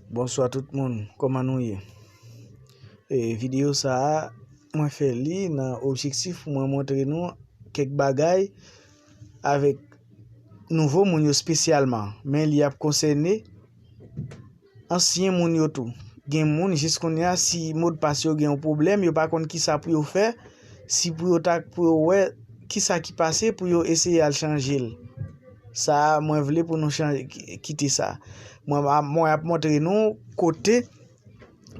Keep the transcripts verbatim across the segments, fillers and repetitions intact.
Bonswa tout moun, kòman nou ye? E, videyo sa a, mwen fè li nan objektif pou mwen montre nou kèk bagay avèk nouvo moun yo espesyalman, men li ap konsène ansyen moun yo tou. Gen moun jis kounye a, si modpas yo gen yon pwoblèm, yo pa konn kisa pou yo fè, si pou yo ta, pou yo wè kisa ki pase, pou yo eseye al chanje l. Sa a, mwen vle pou nou chanje, ki- kite sa. Mwen, mwen ap montre nou kote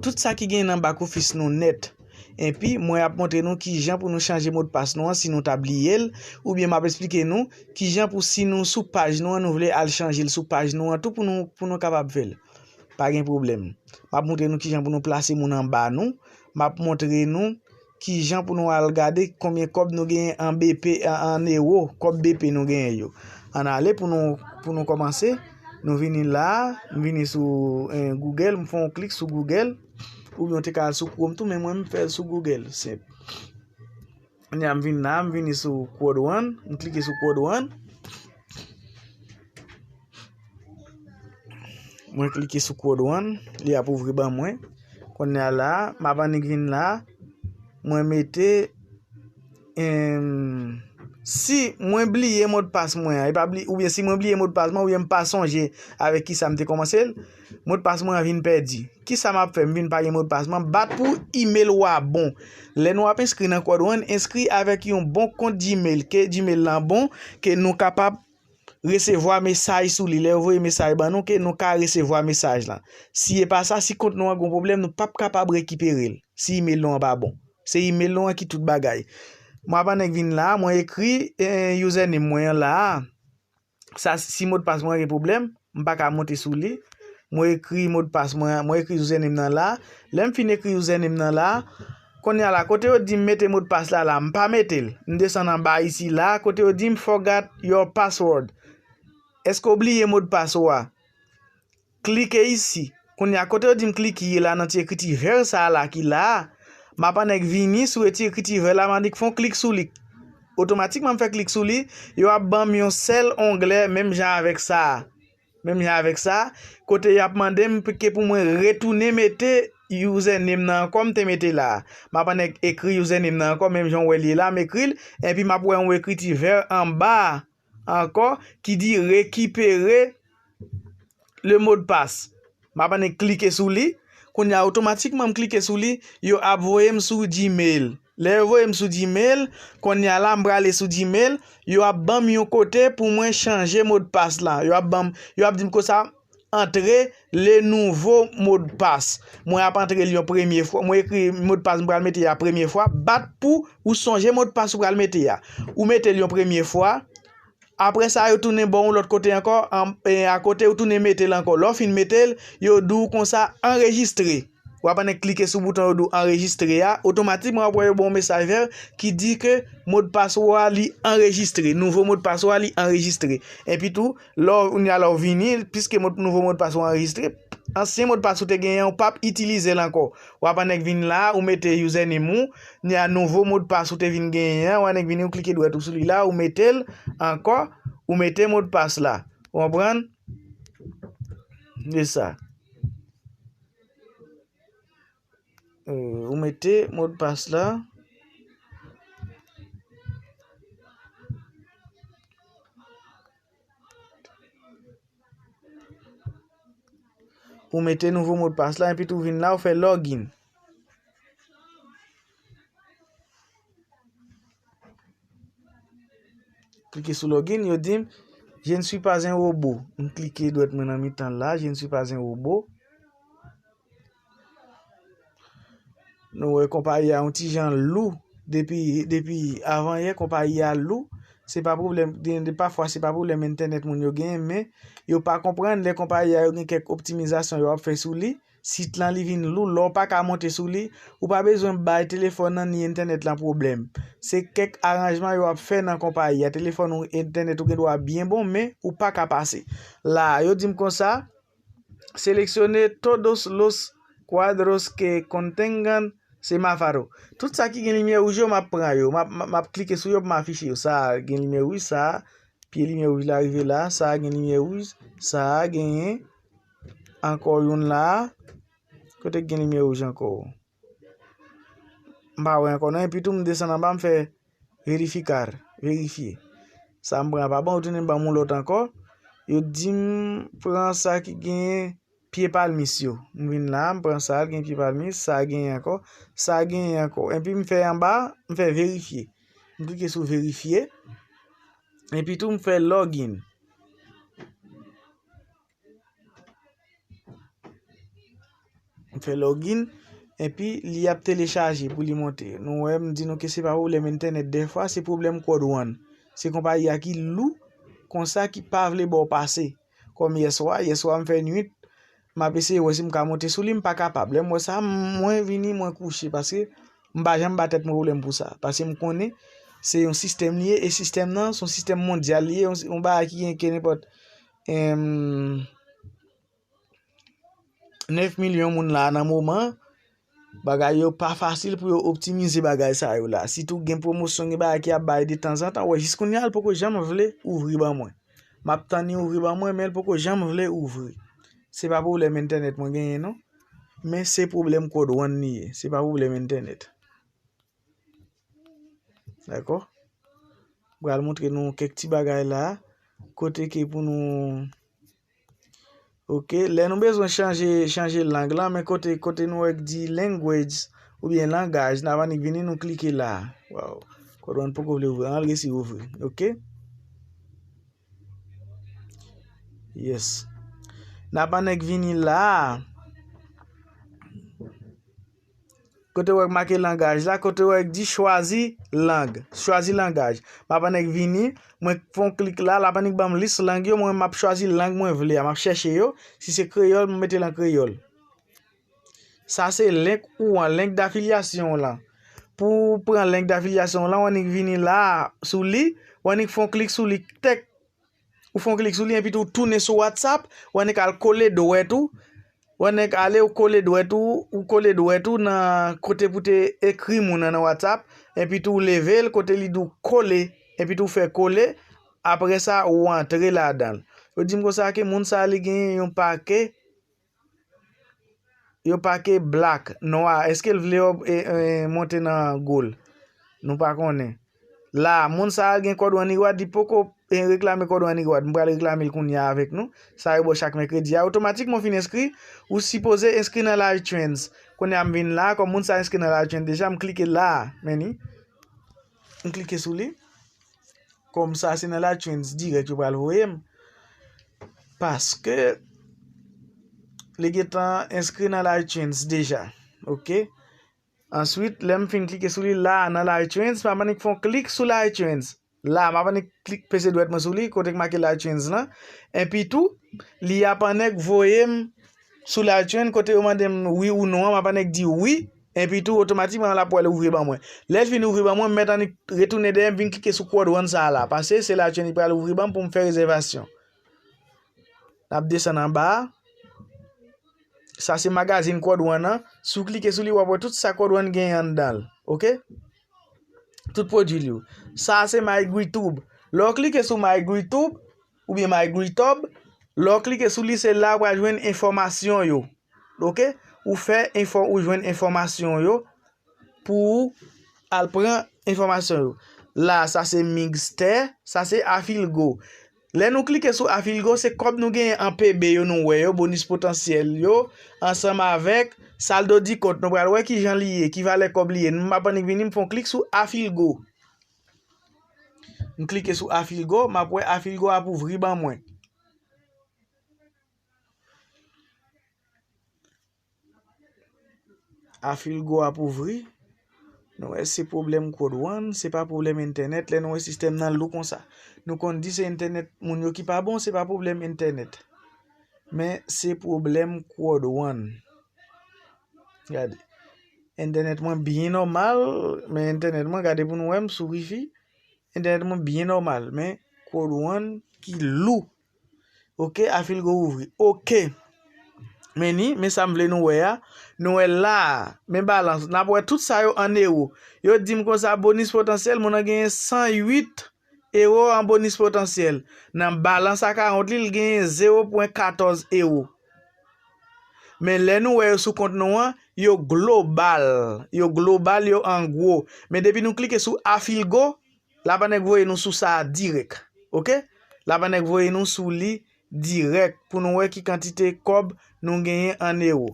tout sa ki gen nan back office nou nèt. Enpi, mwen ap montre nou kijan pou nou chanje modpas nou an si nou ta bliye l, oubyen m ap esplike nou kijan pou si nou sou paj nou an, nou vle al chanje l sou paj nou an tou pou nou, pou nou kapab fè l. Pa gen pwoblèm. M ap montre nou kijan pou nou plase moun anba nou. M ap montre nou kijan pou nou al gade konbyen kòb nou genyen an B P, an, an ewo, kòb B P nou genyen yo. Ann ale pou nou, pou nou kòmanse. Nou vini la, m vini sou, eh, Google, m fè yon klik sou Google, oubyen w te ka al sou Chrome tou, men mwen m fè l sou Google, senp. Kounye a m vin la, m vini sou Quad One, m klike sou Quad One. Mwen klike sou Quad One, li ap ouvri ban mwen. Kounye a la, m ap annik vin la, mwen mete, em, si mwen bliye modpas mwen an, e pa bli-, oubyen si mwen bliye modpas mwen, oubyen m pa sonje avèk kisa m te kòmanse l, modpas mwen an vin pèdi. Kisa m ap fè? M vin pa gen modpas mwen, bat pou email ou a bon. Lè nou ap enskri nan Quad One, enskri avèk yon bon kont Gmail, ke Gmail lan bon, ke nou kapab resevwa mesaj sou li. Lè yo voye mesaj ban nou, ke nou ka resevwa mesaj lan. Si e pa sa, si kont nou an gon pwoblèm, nou p ap kapab rekipere l. Si email nou an pa bon. Se email nou an ki tout bagay. Mwen ap annik vin la, mwen ekri, eh, username mwen an la a. Sa, si modpas mwen gen pwoblèm, m pa ka monte sou li. Mwen ekri modpas mwen, mwen ekri username nan la. Lè m fin ekri username nan la, kounye a la, kote yo di m mete modpas la la, m pa mete l. M desann anba isi la, kote yo di m forgot your password. Èske w bliye modpas ou a? Klike isi. Kounye a, kote yo di m klike la nan ti ekriti vè sa a la ki la a, m ap annik vini sou ti ekriti vè la, m annik fè yon klik sou li. Otomatikman, m fè klik sou li, yo ap ban m yon sèl onglè, menm jan avèk sa a. Menm jan avèk sa a, kote y ap mande m ke pou mwen retounen mete username nan ankò, m te mete la a. M ap annik ekri username nan ankò, menm jan w wè li ye la, m ekri l, enpi m ap wè yon ekriti vè anba a ankò ki di récupérer le mot de passe. M ap annik klike sou li. Kounye a, otomatikman, m klike sou li, yo ap voye m sou Gmail. Lè yo voye m sou Gmail, kounye a la, m prale sou Gmail, yo ap ban m yon kote pou mwen chanje modpas la. Yo ap ban m, yo ap di m konsa, entrer le nouveau mot de passe. Mwen ap antre l yon premye fwa. Mwen ekri modpas m pral mete a premye fwa. Bat pou ou sonje modpas ou pral mete a. Ou mete l yon premye fwa. Apre sa, yo tounen ba w yon lòt kote ankò, an, e, akote yo tounen mete l ankò. Lè w fin mete l, yo di w konsa, anrejistre. W ap annik klike sou bouton yo di w anrejistre a. Otomatikman, w ap wè yo ba w yon mesaj vè ki di ke modpas ou a li anrejistre. Nouvo modpas ou a li anrejistre. Epi tou, lè w, kounye a lè w vini, piske mod, nouvo modpas ou anrejistre, ansyen modpas ou te genyen, ou p ap itilize l ankò. W ap annik vin la, ou mete username ou, ni a nouvo modpas ou te vin genyen an, w annik vini, ou klike dwèt ou sou li la, ou mete l ankò, ou mete modpas la. Ou konprann? Se sa. Euh, ou mete modpas la. Ou mete nouvo modpas la, epi tou vin la, ou fè login. Klike sou login, yo di m, je ne suis pas un robot. M klike dwèt mwen nan mitan la, je ne suis pas un robot. Nou wè konpayi a yon ti jan lou. Depi, depi avan yè, konpayi a lou. Se pa pwoblèm, gen de pafwa se pa pwoblèm entènèt moun yo genyen, men yo pa konprann lè konpayi a yo gen kèk optimizasyon yo ap fè sou li. Sit lan li vin lou, lè w pa ka monte sou li, ou pa bezwen bay telefòn nan ni entènèt lan pwoblèm. Se kèk aranjman yo ap fè nan konpayi a. Telefòn ou, entènèt ou gen dwa byen bon, men ou pa ka pase. La, yo di m konsa, seleccione todos los cuadros que contengan semáforo. Tout sa ki gen limyè wouj yo, m ap pran yo. M ap, m ap, m ap klike sou yo pou m afiche yo. Sa a gen limyè wouj, sa a, pye limyè wouj la rive la, sa a gen limyè wouj, sa a genyen ankò youn la a. Kote k gen limyè wouj ankò? M pa wè ankò non. Epi tou, m desann anba, m fè verifikar, verifye. Sa m pran pa bon, yo tounen ban m yon lòt ankò. Yo di m pran sa ki genyen pye palmis yo. M vin la, m pran sa, l gen pye palmis, sa genyen ankò, sa genyen ankò. Epi m fè anba, m fè verifye. M klike sou verifye. Epi tou, m fè login. M fè login, epi li ap telechaje pou li monte. Nou wè, m di nou ke se pa pwoblèm entènèt dèfwa, se pwoblèm Code One. Se konpayi a ki lou konsa, ki pa vle ba w pase. Kòm yèswa, yèswa m fè nwit, m ap eseye wè si m ka monte sou li, m pa kapab. Lè m wè sa, mwen vini, mwen kouche, paske m pa janm ba tèt mwen pwoblèm pou sa. Paske m konnen se yon sistèm li ye, e sistèm nan, se yon sistèm mondyal li ye, yon, yon bagay ki gen ke nenpòt, em, nèf milyon moun la nan moman, bagay yo pa fasil pou yo optimize bagay sa yo la. Sitou gen pwomosyon, gen bagay ki ap bay de tanzantan. Wè, jis kounye a, l poko janm vle ouvri ban mwen. M ap tann li ouvri ban mwen, men l poko janm vle ouvri. Se pa pwoblèm entènèt mwen genyen, non. Men se pwoblèm Code One li ye. Se pa pwoblèm entènèt. Dakò? M pral montre nou kèk ti bagay la. Kote ke pou nou, ok, lè nou bezwen chanje, chanje lang lan, men kote, kote nou wè k di language oubyen langaj, n ap annik vini, nou klike la. Waw. Code One poko vle ouvri. An, l resi ouvri. Ok? Yes. N ap annik vini la. Kote w wè k make langaj la, kote w wè k di chwazi lang, chwazi langaj. M ap annik vini, mwen fè yon klik la, l ap annik ban m lis lang yo, mwen m ap chwazi lang mwen vle a, m ap chèche yo. Si se kreyòl, m mete l an kreyòl. Sa se link ou an, link d'affiliation w lan. Pou w pran link d'affiliation w lan, w annik vini la sou li, w annik fè yon klik sou li, tèk, ou fè yon klik sou li, epi tou w tounen sou WhatsApp, w annik al kole dwèt ou, w annik ale, w kole dwèt ou, ou kole dwèt ou nan kote pou te ekri moun nan nan WhatsApp, epi tou w leve l, kote li di w kole, epi tou w fè kole, apre sa, ou antre ladan l. Yo di m konsa ke moun sa a, li gen yon pake, yo pake black, nwa. Èske l vle ob-, e, e, monte nan gold? Nou pa konnen. La, moun sa a gen Code One Reward, li poko, e, reklame Code One Reward. M pral reklame l kounye a avèk nou. Sa yo ba w chak mèkredi a. Otomatikman w fin enskri, ou sipoze enskri nan Live Trends. Kounye a m vin la, kòm moun sa enskri nan Live Trends deja, m klike la, men ni. M klike sou li. Kòm sa se nan Live Trends dirèk yo pral voye m. Paske li gentan enskri nan Live Trends deja. Ok? Answit, lè m fin klike sou li la nan Live Trends, m ap annik fè yon klik sou Live Trends. La, m ap annik klik pese dwèt mwen sou li, kote k make Live Trends lan. Epi tou, li ap annik voye m sou Live Trends, kote yo mande m wi ou non an, m ap annik di wi. Epi tou, otomatikman, l ap pral ouvri ban mwen. Lè l fin ouvri ban mwen, m mèt annik retounen dèyè, m vin klike sou Code One sa a la. Paske se Live Trends li pral ouvri ban m pou m fè rezèvasyon. N ap desann anba a. Sa se magazin Code One an. Si w klike sou li, w ap wè tout sa Code One genyen anndan l. Ok? Tout pwodui l yo. Sa a se MyGriTube. Lè w klike sou MyGriTube, oubyen MyGriTube, lè w klike sou li, se la w pral jwenn enfòmasyon yo. Ok? Ou fè enfò-, ou jwenn enfòmasyon yo pou w al pran enfòmasyon yo. La, sa se Migster, sa se Afilgo. Lè nou klike sou Afilgo, se kòb nou genyen an P B yo nou wè yo, bonis potansyèl yo, ansanm avèk saldo di kont. Nou pral wè ki jan li ye, ki valè kòb li ye. M ap annik vini, m fè yon klik sou Afilgo. M klike sou Afilgo, m ap wè Afilgo ap ouvri ban mwen. Afilgo ap ouvri. Nou wè se pwoblèm Code One, se pa pwoblèm entènèt. Lè nou wè sistèm nan lou konsa, nou konn di se entènèt moun yo ki pa bon, se pa pwoblèm entènèt. Men se pwoblèm Code One. Gade. Entènèt mwen byen nòmal, men entènèt mwen, gade pou nou wè m sou wifi. Entènèt mwen byen nòmal, men Code One ki lou. Ok, Afilgo ouvri. Ok. Men ni, men sa m vle nou wè a. Nou wè la a, men balans. N ap wè tout sa yo an ewo. Yo di m konsa, bonis potansyèl, moun nan genyen san uit ewo an bonis potansyèl. Nan balans akawont li, l genyen zewo pwen katòz ewo. Men lè nou wè yo sou kont nou an, yo global. Yo global, yo an gwo. Men depi nou klike sou Afilgo, la pa nèk voye nou sou sa a dirèk. Oke? La pa nèk voye nou sou li dirèk pou nou wè ki kantite kòb nou genyen an ewo.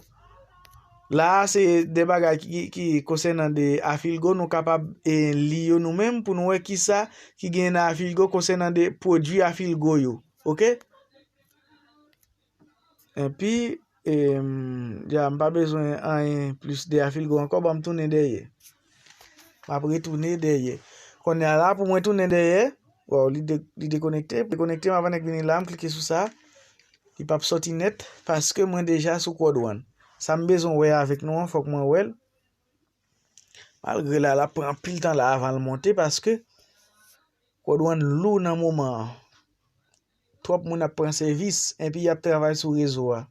La a, se de bagay ki, ki konsènan de Afilgo, nou kapab, e, li yo nou menm pou nou wè kisa ki genyen nan Afilgo konsènan de pwodui Afilgo yo. Oke? Enpi, em, dja, m pa bezwen anyen plis de Afilgo ankò, ban m tounen dèyè. M ap retounen dèyè. Kounye a la, pou mwen tounen dèyè, waw, li de-, li dekonekte, dekonekte, m ap annik vini la, m klike sou sa. Li p ap sòti nèt, paske mwen deja sou Quad One. Sa m bezwen wè avèk nou an, fòk mwen wè l. Malgre la, l ap pran anpil tan la avan l monte, paske Quad One lou nan moman an. Twòp moun ap pran sèvis, enpi y ap travay sou rezo a.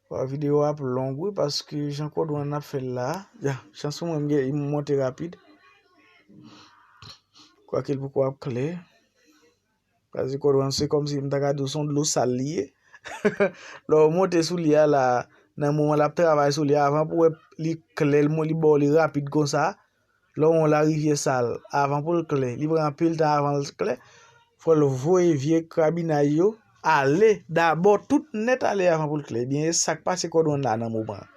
Wa, videyo a ap long, wi, paske jan Quad One ap fè l la, ya, chans pou mwen, m gen, m monte rapid. Kwake l poko ap klè. Paske Quad One, se kòmsi m ta ka di w se yon dlo sal li ye. Lè w monte sou li a la, nan moman l ap travay sou li a, avan pou w wè li klè, li, li ba w li rapid konsa, lè w wè yon larivyè sal, avan pou l klè, li pran anpil tan avan l klè. Fò l voye vye krabinay yo ale, dabò tout nèt ale avan pou l klè. Ebyen, e sa k pase Quad One la nan moman an.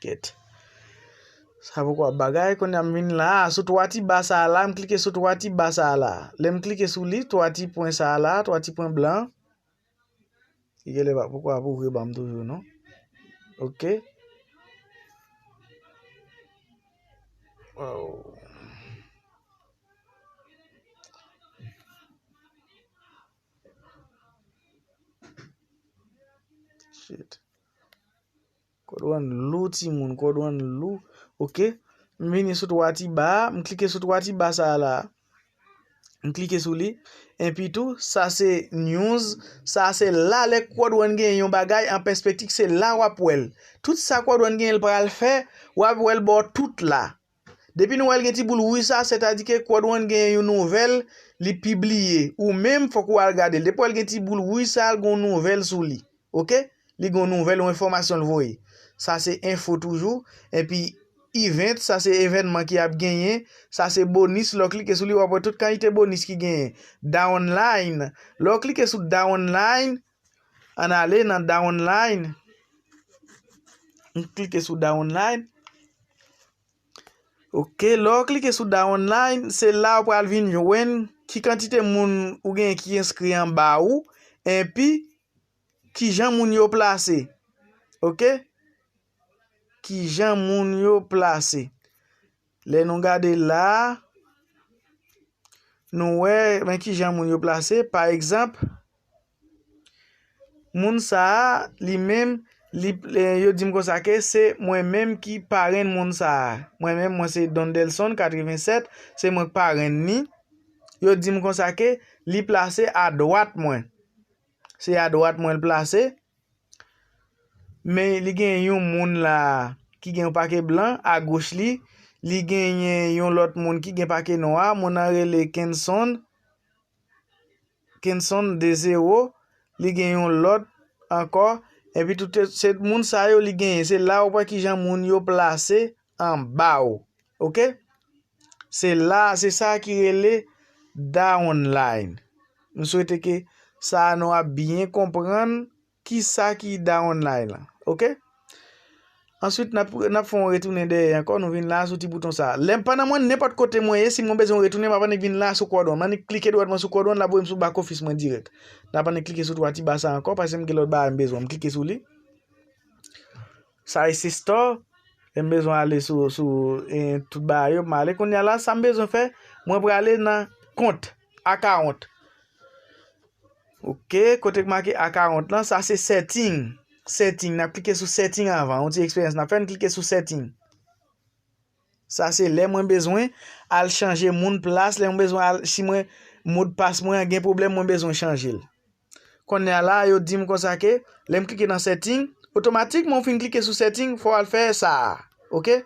Kèt. Sa poko ap bagay, kounye a m vin la, sou twa ti ba sa a la, m klike sou twa ti ba sa a la. Lè m klike sou li, twa ti pwen sa a la, twa ti pwen blan. Li genlè pa poko ap ouvri ban m toujou, non. Oke. Waw. Shit. Quad One lou, timoun, Quad One lou. Oke. M vini sou twa ti ba, m klike sou twa ti ba sa a la. M klike sou li. Enpi tou, sa se news. Sa se la lè Quad One gen yon bagay an pèspektiv, se la w ap wè l. Tout sa Quad One gen l pral fè, w ap wè l ba w tout la. Depi nou wè l gen ti boul wouj sa, sètadi ke Quad One gen yon nouvèl, li pibliye. Ou menm, fòk ou al gade l. Depi w wè l gen ti boul wouj sa, l gen yon nouvèl sou li. Oke? Li gen yon nouvèl, yon enfòmasyon l voye. Sa se enfo toujou. Epi event, sa se evènman ki ap genyen. Sa se bonis. Lè w klike sou li, w ap wè tout kantite bonis ki genyen. Downline. Lè w klike sou downline, ann ale nan downline. M klike sou downline. Oke, lè w klike sou downline, se la w pral vin jwenn ki kantite moun ou gen ki enskri anba ou, enpi kijan moun yo plase. Oke? Kijan moun yo plase. Lè nou gade la, nou wè, men kijan moun yo plase. Pa egzanp, moun sa a, li menm, li, eh, yo di m konsa ke se mwen menm ki parenn moun sa a. Mwen menm, mwen se Dondelson katrevennsèt, se mwen k parenn li. Yo di m konsa ke li plase adwat mwen. Se adwat mwen l plase. Men li gen yon moun la ki gen yon pake blan agoch li. Li genyen yon lòt moun ki gen pake nwa. Moun nan rele Kenson. Kenson de zewo. Li gen yon lòt ankò. Epi tout se moun sa yo li genyen. Se la ou wè kijan moun yo plase anba w. Oke? Se la, se sa ki rele downline. M swete ke sa a nou ap byen konprann ki sa ki downline lan. Oke? Answit, n ap, n ap fè yon retounen dèyè ankò, nou vin la sou ti bouton sa a. Lè m, pandan mwen, nenpòt kote mwen ye, si mwen bezwen retounen, m ap annik vin la sou Quad One. M annik klike dwat mwen sou Quad One, l ap voye m sou back office mwen dirèk. N ap annik klike sou twa ti ba sa a ankò, paske m gen lòt bagay m bezwen. M klike sou li. Sa e se store. E m bezwen ale sou, sou, e, tout bagay yo. M ale kounye a la, sa m bezwen fè, mwen prale nan kont, akawont. Oke, kote k make akawont lan, sa se setting. Setting, n ap klike sou setting avan. Yon ti eksperyans n ap fè, n klike sou setting. Sa se lè mwen bezwen al chanje moun plas, lè mwen bezwen al, si mwen, modpas mwen an gen pwoblèm, mwen bezwen chanje l. Kounye a la, yo di m konsa ke, lè m klike nan setting, otomatikman ou fin klike sou setting, fò w al fè sa a. Oke?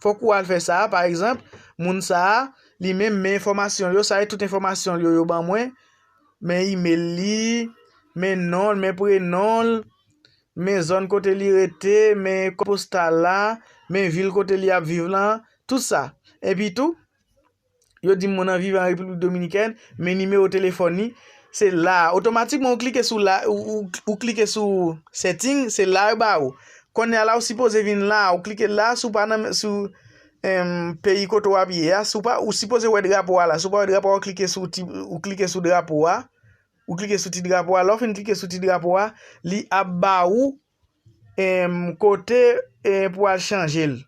Fòk ou al fè sa a. Pa egzanp, moun sa a, li menm, men enfòmasyon l yo, sa e tout enfòmasyon l yo, yo ban mwen. Men email li, men non l, men prenon l, men zòn kote li rete, men kòd postal la, men vil kote li ap viv lan, tout sa. Epi tou, yo di m moun nan viv an Repiblik Dominikèn, men nimewo telefòn li, se la a. Otomatikman, ou klike sou la, ou, ou, ou klike sou setting, se la yo ba ou. Kounye a la, ou sipoze vin la, ou klike la, si w pa nan, sou, em, peyi kote w ap ye a, si w pa, ou sipoze wè drapo a la. Si w pa wè drapo a, ou klike sou ti, ou klike sou drapo a, ou klike sou ti drapo a. Lè w fin klike sou ti drapo a, li ap ba ou, em, kote, em, pou al chanje l.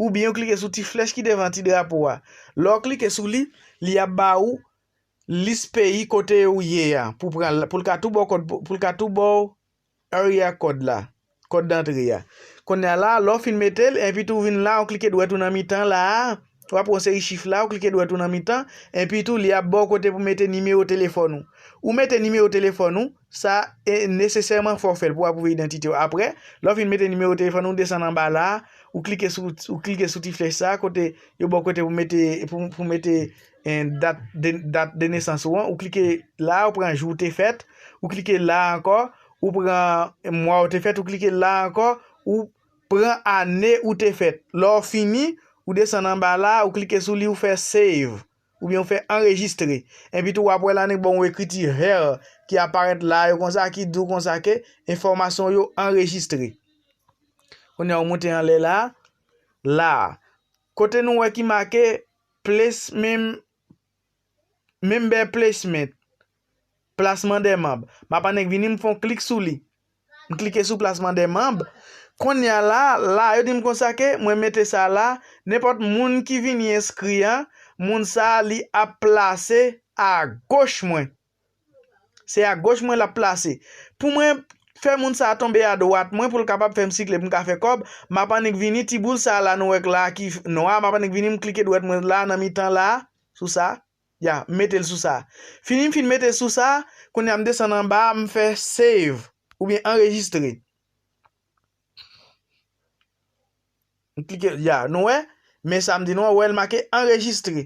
Oubyen ou klike sou ti flèch ki devan ti drapo a. Lè w klike sou li, li ap ba ou lis peyi kote ou ye a, pou pran, pou l ka tou ba w kòd, pou l ka tou ba w area code la, kòd dantre a. Kounye a la, lè w fin mete l, epi tou ou vin la, ou klike dwèt ou nan mitan la a, w ap wè yon seri chif la, ou klike dwèt ou nan mitan, epi tou li ap ba w kote pou mete nimewo telefòn ou. Ou mete nimewo telefòn ou, sa e nesesèman fò w fè l pou w apwouve idantite w. Apre, lè w fin mete nimewo telefòn ou, ou desann anba la a, ou klike sou, ou klike sou ti flèch sa a, kote yo ba w kote pou mete, pou, pou mete, en, dat de, dat de nesans ou an, ou klike la a, ou pran jou ou te fèt, ou klike la a ankò, ou pran mwa ou te fèt, ou klike la a ankò, ou pran ane ou te fèt. Lè w fini, ou desann anba la a, ou klike sou li, ou fè save, oubyen ou fè anrejistre. Epi tou, w ap wè la, nèg ba w yon ekriti here ki aparèt la yo konsa, ki di w konsa ke enfòmasyon yo anrejistre. Kounye a, ou monte anlè la, la a. Kote nou wè ki make place mem-, member placement, plasman dè manm. M ap annik vini, m fè yon klik sou li. M klike sou plasman dè manm. Kounye a la, la, yo di m konsa ke mwen mete sa la, nenpòt moun ki vini enskri an, moun sa a, li ap plase agoch mwen. Se agoch mwen l ap plase. Pou mwen fè moun sa a tonbe adwat mwen, pou l kapab fè m sikle, pou m ka fè kòb, m ap annik vini ti boul sa a la nou wè k la ki f-, nwa, m ap annik vini, m klike dwèt mwen la nan mitan la, sou sa. Ya, m mete l sou sa. Fini m fin mete l sou sa, kounye a m desann anba, m fè save, oubyen anrejistre. M klike, ya, nou wè? Men sa m di nou an, wè l make anrejistre.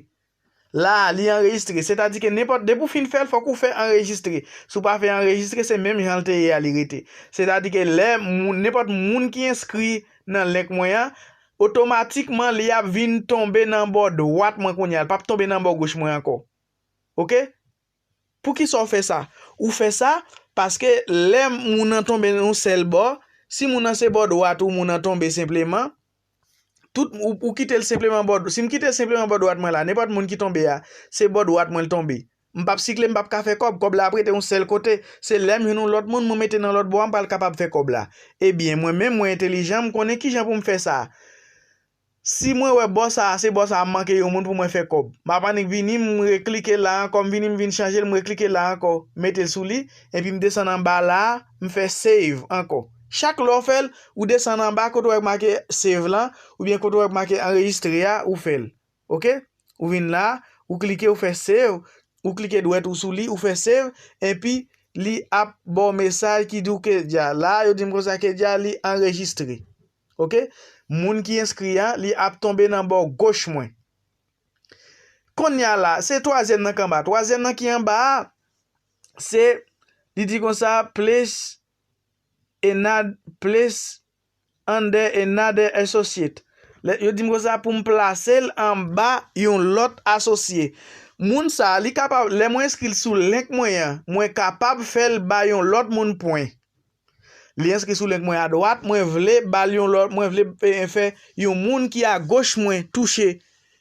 La, li anrejistre. Sètadi ke nenpòt, depi w fin fè l, fòk ou fè anrejistre. Si w pa fè anrejistre, se menm jan l te ye a, li rete. Sètadi ke lè moun, nenpòt moun ki enskri nan link mwen an, otomatikman, li ap vin tonbe nan bò dwat mwen kounye a. Li p ap tonbe nan bò goch mwen ankò. Oke? Poukisa w fè sa? Ou fè sa paske lè moun nan tonbe nan yon sèl bò, si moun nan se bò dwat ou moun nan tonbe senpleman, tout, ou, ou kite l senpleman bò, si m kite l senpleman bò dwat mwen la, nenpòt moun ki tonbe a, se bò dwat mwen l tonbe. M p ap sikle, m p ap ka fè kòb. Kòb la ap rete yon sèl kote. Se lè m jwenn yon lòt moun, mwen mete nan lòt bò a, m pral kapab fè kòb la. Ebyen, mwen menm, mwen entelijan, m konnen kijan pou m fè sa. Si mwen wè bò sa a, se bò sa a m manke yon moun pou mwen fè kòb. M ap annik vini, m reklike la ankò, m vini, m vin chanje l, m reklike la ankò, mete l sou li, epi m desann anba la a, m fè save ankò. Chak lè w fè l, ou desann anba kote w wè make save lan, oubyen kote w wè make anrejistre a, ou fè l. Oke? Ou vin la, ou klike, ou fè save, ou klike dwèt ou sou li, ou fè save, epi li ap ba w mesaj ki di w ke dja la, yo di m konsa ke dja li anrejistre. Oke? Moun ki enskri a, li ap tonbe nan bò goch mwen. Kounye a la, se twazyèm nan k anba. Twazyèm nan ki anba a, se, li di konsa, place another, place under another associate. Lè, yo di m konsa pou m plase l anba yon lòt asosye. Moun sa, li kapab, lè mwen enskri l sou link mwen an, mwen kapab fè l ba yon lòt moun pwen. Li enskri sou link mwen adwat, mwen vle ba l yon lòt, mwen vle, eh, fè yon moun ki agoch mwen touche,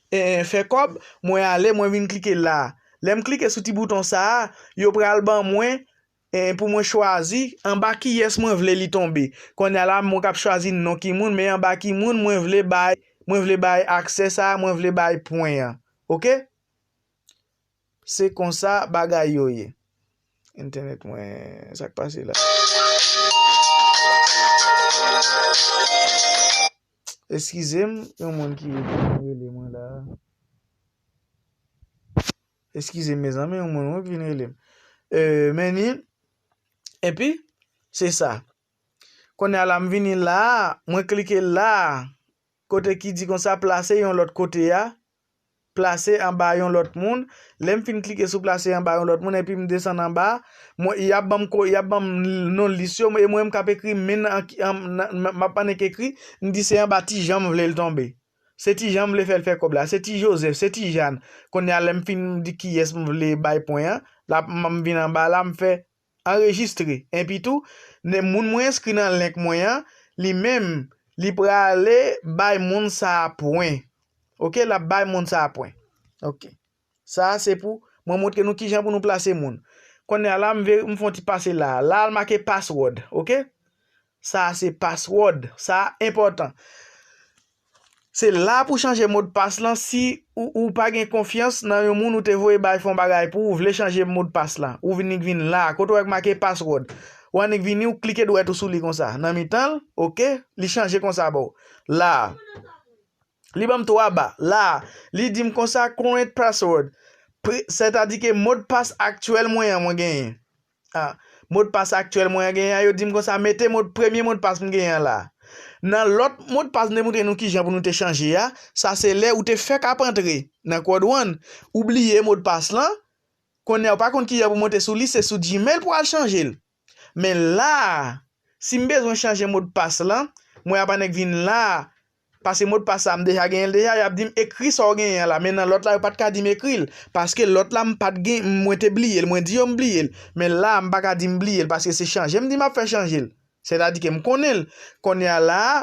eh, fè kòb, mwen ale, mwen vin klike la. Lè m klike sou ti bouton sa a, yo pral ban mwen, eh, pou mwen chwazi anba kiyès mwen vle li tonbe. Kounye a la, mwen k ap chwazi non ki moun, men anba ki moun mwen vle bay, mwen vle bay aksè sa a, mwen vle bay pwen an. Oke? Se konsa bagay yo ye. Entènèt mwen, sa k pase la? Eskize m, yon moun ki vin rele mwen la. Eskize m, mezanmi, yon moun wi k vin rele m. Eh, men ni, epi, se sa. Kounye a la, m vini la, mwen klike la, kote ki di konsa plase yon lòt kote a. plase anba yon lòt moun. Lè m fin klike sou plase anba yon lòt moun, epi m desann anba, mwen, y ap ban m ko-, y ap ban m non lis yo, e mwen m k ap ekri men an ki, an, nan, m, m ap annik ekri, m di se anba Ti Jan m vle l tonbe. Se Ti Jan m vle fè l fè kòb la. Se Ti Jozèf, se Ti Jan. Kounye a, lè m fin di kiyès m vle bay pwen an, la, m, m vin anba la, m fè anrejistre. Enpi tou, ne, moun mwen enskri nan link mwen an, li menm, li prale bay moun sa a pwen. Oke, l ap bay moun sa a pwen. Oke. Sa a se pou mwen montre nou kijan pou nou plase moun. Kounye a la, m ve-, m fè yon ti pase la. La, l make password. Oke? Sa a se password. Sa a enpòtan. Se la pou chanje modpas lan si ou, ou pa gen konfyans nan yon moun ou te voye bay fè yon bagay pou ou, vle chanje modpas lan. Ou vin, vin la, kote w wè k make password. Ou annik vini, ou klike dwèt ou sou li konsa. Nan mitan l, oke, li chanje konsa ba w. La. Li ban m twa ba. La, li di m konsa, current password. Pre-, sètadi ke modpas aktyèl mwen an mwen genyen. Ah, modpas aktyèl mwen an genyen an, yo di m konsa, mete mod, premye modpas m genyen an la. Nan lòt modpas m te montre nou kijan pou nou te chanje a, sa se lè ou te fèk ap antre nan Quad One, ou bliye modpas lan, kounye a ou pa konn kijan pou monte sou li, se sou Gmail pou al chanje l. Men la a, si m bezwen chanje modpas lan, mwen ap annik vin la a, paske modpas sa a m deja genyen l deja, y ap di m ekri sa w genyen an la, men nan lòt la yo pa t ka di m ekri l, paske lòt la m pa t gen, mwen te bliye l, mwen di yo m bliye l, men la a m pa ka di m bliye l, paske se chanje m di m ap fè chanje l, sètadi ke m konnen l, kounye a la a,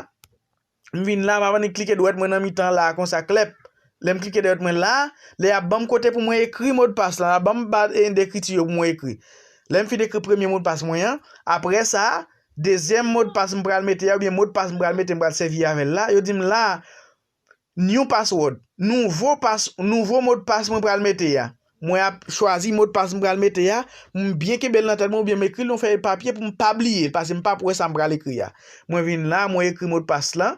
m vin la, m ap annik klike dwèt mwen nan mitan la a konsa klèp. Lè m klike dwèt mwen la a, lè y ap ban m kote pou mwen ekri modpas lan, y ap ban m ba, e, dekriti yo pou mwen ekri. Lè m fin ekri premye modpas mwen an, apre sa, dezyèm modpas m pral mete a, oubyen modpas m pral mete, m pral sèvi avè l la, yo di m la, new password, nouvo pas, nouvo modpas mwen pral mete a. Mwen ap chwazi modpas m pral mete a, m byen kenbe l nan tèt mwen oubyen m ekri l yon fèy papye pou m pa bliye l, paske m p ap wè sa m pral ekri a. Mwen vin la, mwen ekri modpas lan,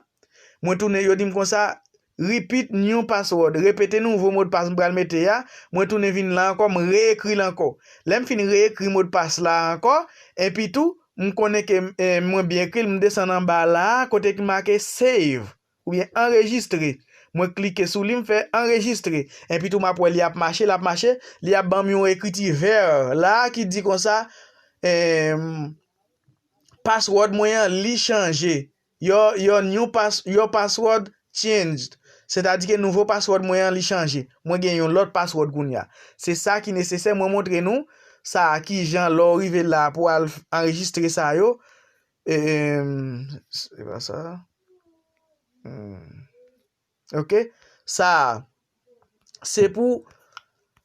mwen tounen, yo di m konsa, repeat new password, repete nouvo modpas m pral mete a, mwen tounen vin la ankò, m reekri l ankò. Lè m fin reekri modpas la ankò, enpi tou, m konnen ke, eh, mwen byen ekri l, m desann anba la a, kote ki make save. Oubyen anrejistre. Mwen klike sou li, m fè anrejistre. Enpi tou m ap wè li ap mache, l ap mache, li ap ban m yon ekriti vè la ki di konsa, em, password mwen an, li chanje. Your, your new pass-, your password changed. Sètadi ke nouvo password mwen an, li chanje. Mwen gen yon lòt password kounye a. Se sa ki nesesè, mwen montre nou sa a kijan lè w rive la pou al anrejistre sa yo. Em, se pa sa. Hmm. Oke? Sa a, se pou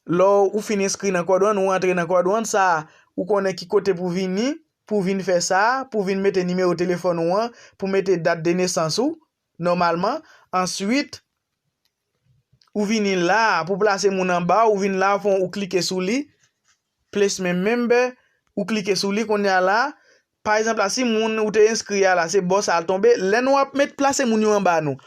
lè w, ou fin enskri nan Quad One, ou antre nan Quad One, sa a, ou konnen ki kote pou vini, pou vin fè sa a, pou vin mete nimewo telefòn ou an, pou mete dat de nesans ou, nòmalman. Answit, ou vini la a, pou plase moun anba, ou vin la a, ou fon, ou klike sou li, placement member, ou klike sou li kounye a la. Pa egzanp la, si moun ou te enskri a la, se bò sa a l tonbe, lè nou ap met plase moun yo anba nou,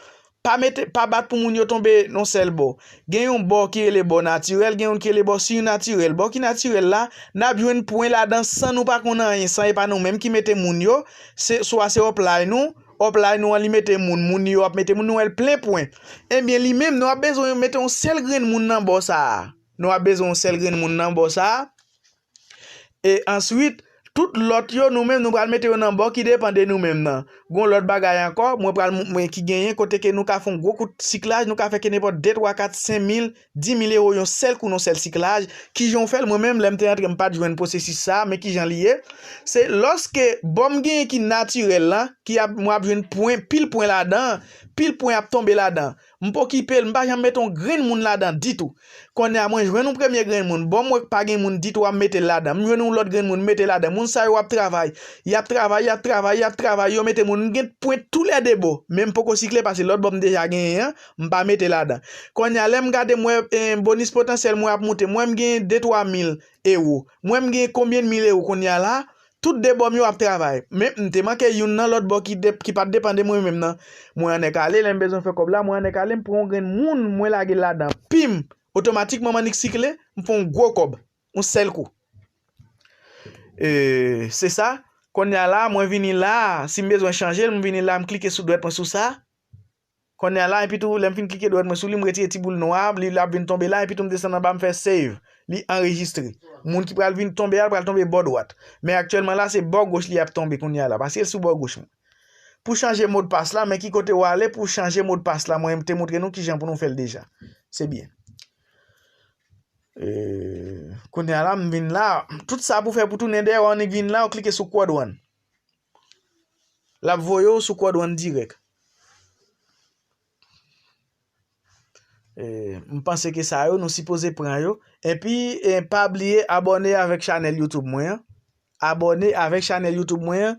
pa mete, pa bat pou moun yo tonbe yon sèl bò. Gen yon bò ki rele bò natirèl, gen youn ki rele bò sinatirèl. Bò ki natirèl la, n ap jwenn pwen ladan san nou pa konn anyen, san e pa nou menm ki mete moun yo, se, swa se upline nou, upline nou an li mete moun, moun yo ap mete moun, nou wè l plen pwen. Ebyen, li menm, nou ap bezwen mete yon sèl grenn moun nan bò sa a. Nou ap bezwen yon sèl grenn moun nan bò sa a. E answit, tout lòt yo, nou menm, nou pral mete yo nan bò ki depann de nou menm nan. Gon lòt bagay ankò, mwen pral mou-, mwen ki genyen kote ke nou ka fè yon gwo kout siklaj, nou ka fè ke nenpòt de, twa, kat, senk mil, di mil ewo yon sèl kou nan sèl siklaj. Kijan w fè l? Mwen menm, lè m te antre, m pa t jwenn pwosesis sa a, men kijan li ye? Se lòske bò m genyen ki natirèl lan, ki ap, mwen ap jwenn pwen, pil pwen ladan, pil pwen ap tonbe ladan. M pa okipe l, m pa janm mete yon grenn moun ladan ditou. Kounye a, mwen jwenn yon premye grenn moun. Bon, m wè k pa gen moun ditou, m mete l ladan. M jwenn yon lòt grenn moun, m mete l ladan. Moun sa yo ap travay. Y ap travay, y ap travay, y ap travay. Yo mete moun. M gen pwen toulède bò. Men m poko sikle pase lòt bò m deja genyen an, m pa mete ladan. Kounye a, lè m gade, m wè, eh, bonis potansyèl mwen ap moute. M wè m genyen de twa mil ewo. M wè m genyen konbyen mil ewo kounye a la. Tout de bò m yo ap travay. Men m te manke youn nan lòt bò ki de-, ki pa t depann de mwen menm nan. Mwen annik ale, lè m bezwen fè kòb la, mwen annik ale, m pran yon grenn moun, mwen lage l ladan. Pim! Otomatikman, m annik sikle, m fè yon gwo kòb. Yon sèl kou. E, se sa. Kounye a la, mwen vini la, si m bezwen chanje l, m vini la, m klike sou dwèt mwen sou sa. Kounye a la, epi tou, lè m fin klike dwèt mwen sou li, m retire ti boul nwa a, li, l ap vin tonbe la, epi tou, m desann anba, m fè save. Li anrejistre. Moun ki pral vin tonbe a, l pral tonbe bò dwat. Men aktyèlman la, se bò goch li ap tonbe kounye a la, paske l sou bò goch mwen. Pou chanje modpas la, men ki kote w ale pou chanje modpas la, mwen te montre nou kijan pou nou fè l deja. Se byen. E, kounye a la, m vin la. Tout sa pou fè pou tounen dèyè, w annik vin la, w klike sou Code One. L ap voye w sou Code One dirèk. E, m panse ke sa yo, nou sipoze pran yo. Epi, e, pa bliye abòne avèk chanèl YouTube mwen an. Abòne avèk chanèl YouTube mwen an.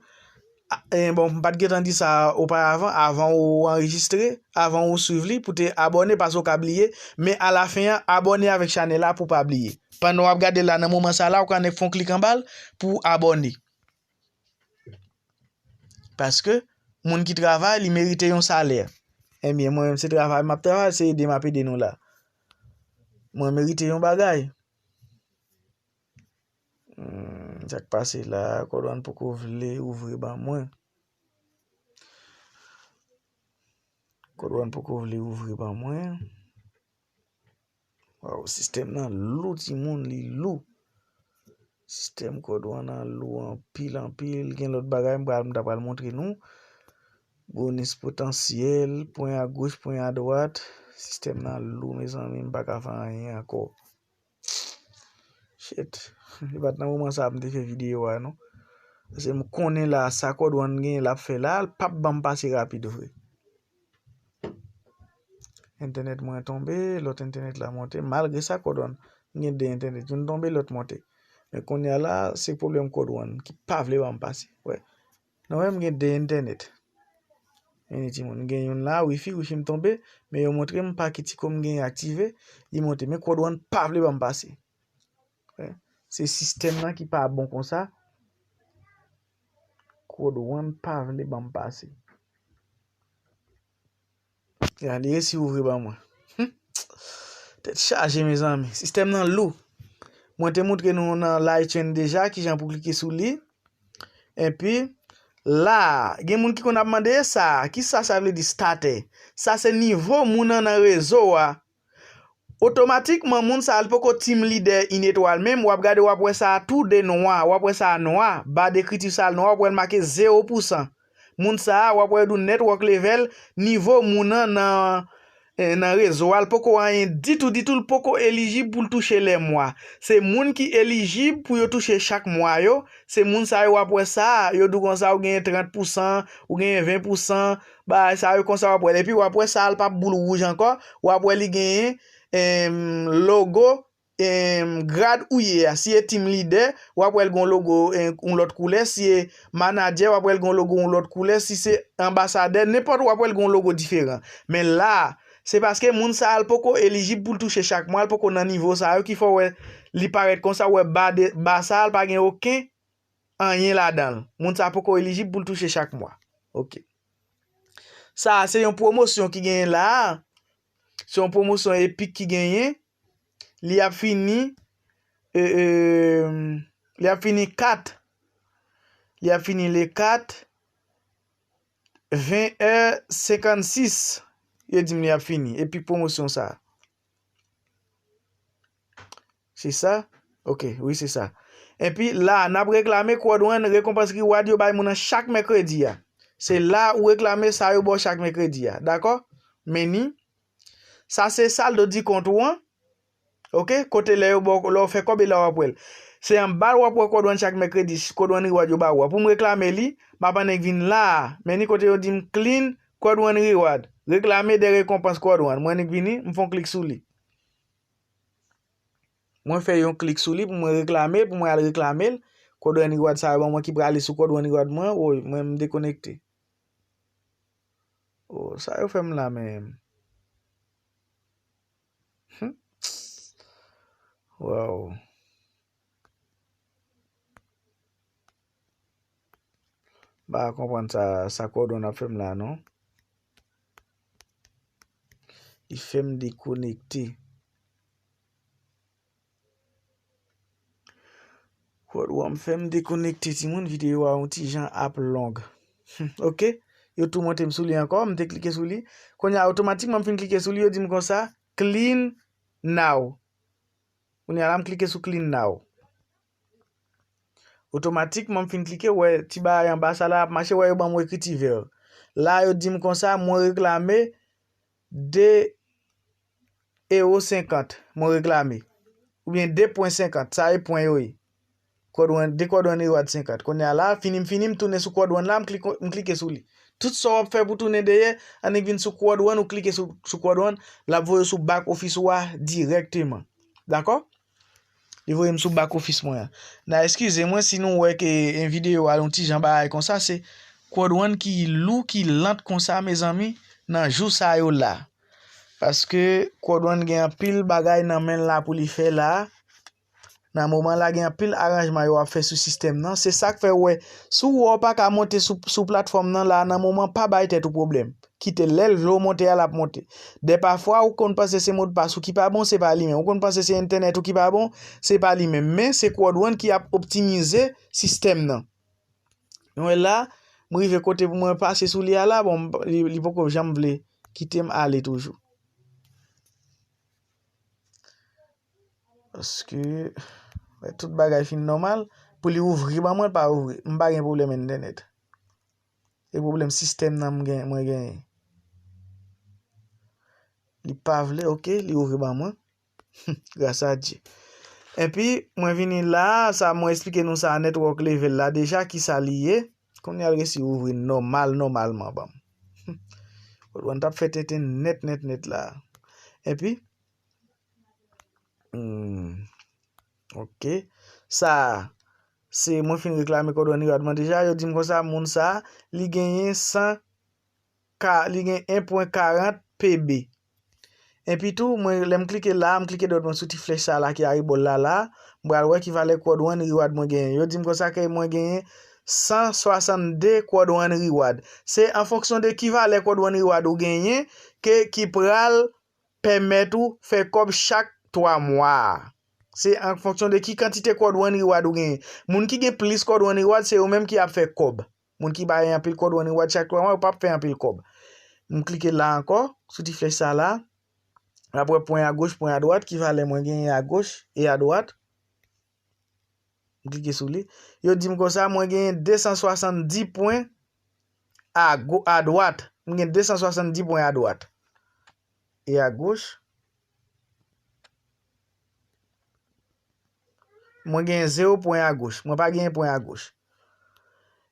A, e, bon, m pa t gentan di sa oparavan, avan ou anrejistre, avan ou swiv li, pou te abòne, paske w ka bliye. Men alafen an, abòne avèk chanèl la pou pa bliye. Pandan w ap gade la, nan moman sa la, ou ka annik fè yon klik anba l pou abòne. Paske moun ki travay, li merite yon salè. Ebyen, mwen menm, se travay m ap travay, se ede m ap ede nou la. Mwen merite yon bagay. Hmm, sa k pase la, Code One poko vle ouvri ban mwen. Code One poko vle ouvri ban mwen. Waw, sistèm nan lou, timoun, li lou. Sistèm Code One nan lou anpil, anpil. Gen lòt bagay m pral, m ta pral montre nou. Bonis potansyèl, pwen agoch, pwen adwat. Sistèm nan lou, mezanmi, m pa ka fè anyen ankò. Shit. E pa t nan moman sa a m te fè videyo a, non. Paske m konnen la, sa Code One genyen l ap fè la, l p ap ban m pase rapid vre. Entènèt mwen tonbe, lòt entènèt la monte. Malgre sa, Code One, m gen de entènèt. Youn tonbe, lòt monte. Men kounye a la, se pwoblèm Code One ki pa vle ban m pase. Wè. Nou wè, m gen de entènèt. Men timoun, m gen youn la, wifi, wifi m tonbe, men yo montre m pakèt ikob m genyen aktive, li monte. Men Code One pa vle ban m pase. Wè. Se sistèm nan ki pa bon konsa. Code One pa vle ban m pase. Ya, li resi ouvri ban mwen. Hmm. Tèt chaje, mezanmi. Sistèm nan lou. Mwen te montre nou nan Lightchain deja kijan pou klike sou li. Epi, la, gen moun ki konn ap mande sa, kisa sa vle di starter? Sa se nivo moun nan nan rezo a. Otomatikman, moun sa a, l poko team leader in etwal menm, w ap gade, w ap wè sa a tou de nwa, w ap wè sa a nwa, ba dekriti sa a nwa, w ap wè l make zewo pousan. Moun sa a, w ap wè yo di w network level, nivo moun nan nan, eh, nan rezo a, l poko anyen ditou, ditou, l poko elijib pou l touche lè mwa. Se moun ki elijib pou yo touche chak mwa yo, se moun sa yo w ap wè sa a, yo di w konsa ou genyen trant pousan, ou genyen ven pousan, bagay sa yo konsa w ap wè l. Epi w ap wè sa a, l p ap boul wouj ankò, w ap wè li genyen, em, logo, em, grad ou ye a. Si e team leader, w ap wè l gon logo, em, yon lòt koulè. Si e manager, w ap wè l gon logo yon lòt koulè. Si se anbasadè, nenpòt, w ap wè l gon logo diferan. Men la, se paske moun sa a, l poko elijib pou l touche chak mwa, l poko nan nivo sa yo ki fè w wè li parèt konsa, w wè ba de, ba sa a, l pa gen okenn anyen ladan l. Moun sa a poko elijib pou l touche chak mwa. Ok. Sa a se yon pwomosyon ki genyen la a. Se yon pwomosyon Epic ki genyen. Li ap fini, e, e, li ap fini kat. Li ap fini le kat, ven è senkannsis. Yo di m li ap fini. Epic pwomosyon sa a. Se sa? Ok, wi, se sa. Epi la, n ap reklame Code One rekonpans reward yo bay moun nan chak mèkredi a. Se la ou reklame sa yo ba w chak mèkredi a. Dakò? Meni. Sa se saldo di kont ou an. Ok? Kote lè yo ba w, lè w fè kòb e la w ap wè l. Se anba l w ap wè Code One chak mèkredi, Code One reward yo ba ou a. Pou m reklame li, m ap annik vin la a. Meni kote yo di m clean Code One reward. Reklame de rekonpans Code One. Mwen annik vini, m fè yon klik sou li. Mwen fè yon klik sou li pou mwen reklame l, pou mwen al reklame l. Code One reward sa yo ban mwen ki prale sou Code One reward mwen. Woy, mwen m dekonekte. Oh, sa yo fè m la menm. Hmm. Wow. M pa konprann sa, sa Code One ap fè m la, non. Li fè m dekonekte. Code One fè m dekonekte, timoun, videyo a yon ti jan ap long. Hmm, ok. Yo tou monte m sou li ankò, m te klike sou li. Kounye a, otomatikman, m fin klike sou li, yo di m konsa, clean now. Kounye a la, m klike sou clean now. Otomatikman, m fin klike, wè, ti bagay anba sa la ap mache, wè, yo ban m ekriti vè. La, yo di m konsa, mwen reklame de ewo senkant, mwen reklame. Oubyen de pwen senkant, sa e pwen yo ye. Quad One, de Quad One reward senkant. Kounye a la, fini m fini, m tounen sou Quad One la, m klike, m klike sou li. Tout sa w ap fè pou tounen dèyè, annik vin sou Quad One, ou klike sou, sou Quad One, l ap voye w sou back office ou a dirèkteman. Dakò? Li voye m sou back office mwen an. Na eskize mwen si nou wè ke en videyo a yon ti jan bagay konsa, se Quad One ki lou, ki lant konsa, mezanmi, nan jou sa yo la. Paske Quad One gen anpil bagay nan men l la pou li fè la. Nan moman la, gen anpil aranjman yo ap fè sou sistèm nan. Se sa k fè w wè, si w wè w pa ka monte sou, sou platfòm nan la, nan moman, pa bay tèt ou pwoblèm. Kite lè l vle w monte a, l ap monte. Dè pafwa, ou konn panse se modpas ou ki pa bon, se pa li menm. Ou konn panse se entènèt ou ki pa bon, se pa li menm. Men, se Quad One ki ap optimize sistèm nan. Nou wè la, m rive kote pou mwen pase sou li a la, bon, li, li poko janm vle kite m ale toujou. Paske, lè tout bagay fin nòmal, pou li ouvri ban mwen, l pa ouvri. M pa gen pwoblèm entènèt. E pwoblèm sistèm nan m gen, mwen genyen. Li pa vle, oke, li ouvri ban mwen. Gras a Dye. Epi, mwen vini la, sa mwen eksplike nou sa, network level la deja, ki sa li ye. Kounye a l resi ouvri nòmal, nòmalman ban m. Quad One t ap fè tenten nèt, nèt, nèt la. Epi, hmm, oke. Sa, se mwen fin reklame Quad One reward mwen deja, yo di m konsa, moun sa, li genyen san ka, li gen en pwen karant P B. Epi tou, mwen, lè m klike la, m klike dwèt mwen sou ti flèch sa la ki arebò l la la, m pral wè ki valè Quad One reward mwen genyen. Yo di m konsa ke mwen genyen san swasannde Quad One reward. Se an fonksyon de ki valè Quad One reward ou genyen ke, ki pral pèmèt ou fè kòb chak twa mwa a. Se an fonksyon de ki kantite Quad One reward ou genyen. Moun ki gen plis Quad One reward, se yo menm ki ap fè kòb. Moun ki bay anpil Quad One reward chak twa mwa, yo p ap fè anpil kòb. M klike la ankò, sou ti flèch sa la. L ap wè pwen agoch, pwen adwat, ki valè mwen genyen agoch e adwat. M klike sou li. Yo di m konsa, mwen genyen de san swasanndis pwen ago-, adwat. Mwen gen de san swasanndis pwen adwat. E agoch, mwen gen zewo pwen agoch. Mwen pa gen pwen agoch.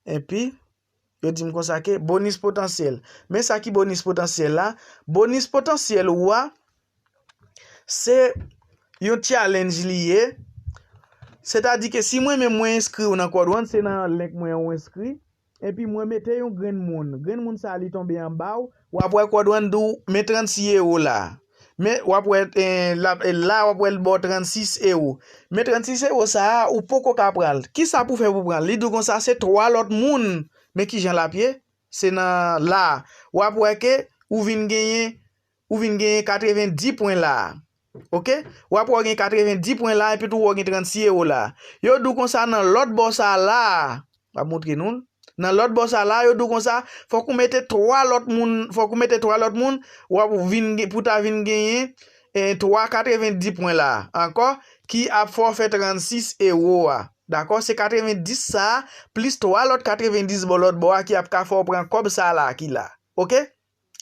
Epi, yo di m konsa ke bonis potansyèl. Men sa ki bonis potansyèl la. Bonis potansyèl ou a, se yon challenge li ye. Sètadi ke si mwen menm mwen enskri w nan Quad One, se nan link mwen an ou enskri. Epi mwen mete yon grenn moun. Grenn moun sa a li tonbe anba w. W ap wè Quad One di w, men trannsis ewo la. Men w ap wè, eh, la, eh, la w ap wè l ba w trannsis ewo. Men trannsis ewo sa a, ou poko ka pran l. Kisa pou fè pou pran l? Li di w konsa, se twa lòt moun. Men kijan l ap ye? Se nan la a. W ap wè ke ou vin genyen, ou vin genyen katrevendis pwen la a. Oke? W ap wè w gen katrevendis pwen la a, epi tou w gen trannsis ewo la a. Yo di w konsa nan lòt bò sa a la a. M ap montre nou l. Nan lòt bò sa la, yo di w konsa, fòk ou mete twa lòt moun, fòk ou mete twa lòt moun, w ap vin gen, pou ta vin genyen, eh, twa katrevendis pwen la a. Ankò, ki ap fè w fè trannsis ewo a. Dakò? Se katrevendis sa a, plis twa lòt katrevendis bò lòt bò a ki ap ka fè w pran kòb sa la ki la. Oke?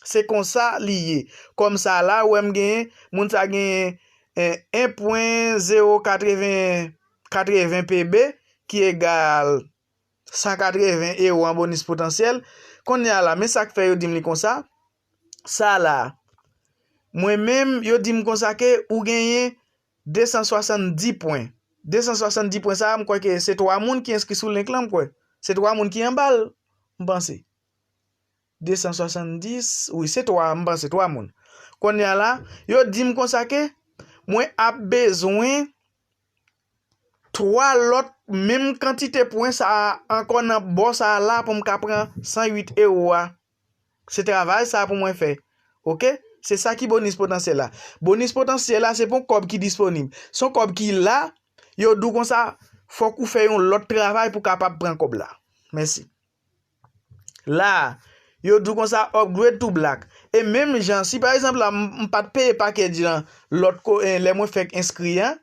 Se konsa li ye. Kòm sa la, ou wè m genyen, moun sa genyen, eh, en pwen zewo katreven, katreven P B, ki egal san katreven ewo an bonis potansyèl. Kounye a la, men sa k fè yo di m li konsa. Sa la, mwen menm, yo di m konsa ke ou genyen de san swasanndis pwen. De san swasanndis pwen sa a, m kwè ke se twa moun ki enskri sou link lan, m kwè. Se twa moun ki anba l, m panse. De san swasanndis, wi, se twa, m panse, twa moun. Kounye a la, yo di m konsa ke mwen ap bezwen twa lòt menm kantite pwen sa a ankò nan bò sa a la pou m ka pran san uit ewo a. Se travay sa a pou mwen fè. Oke? Se sa ki bonis potansyèl la. Bonis potansyèl la, se pa yon kòb ki disponib. Se yon kòb ki la, yo di w konsa, fòk ou fè yon lòt travay pou w kapab pran kòb la. Mèsi. La, Yo di w konsa upgrade to black. E menm jan, si pa egzanp la, m, m pa t peye package lan lòt ko, eh, lè mwen fèk enskri an,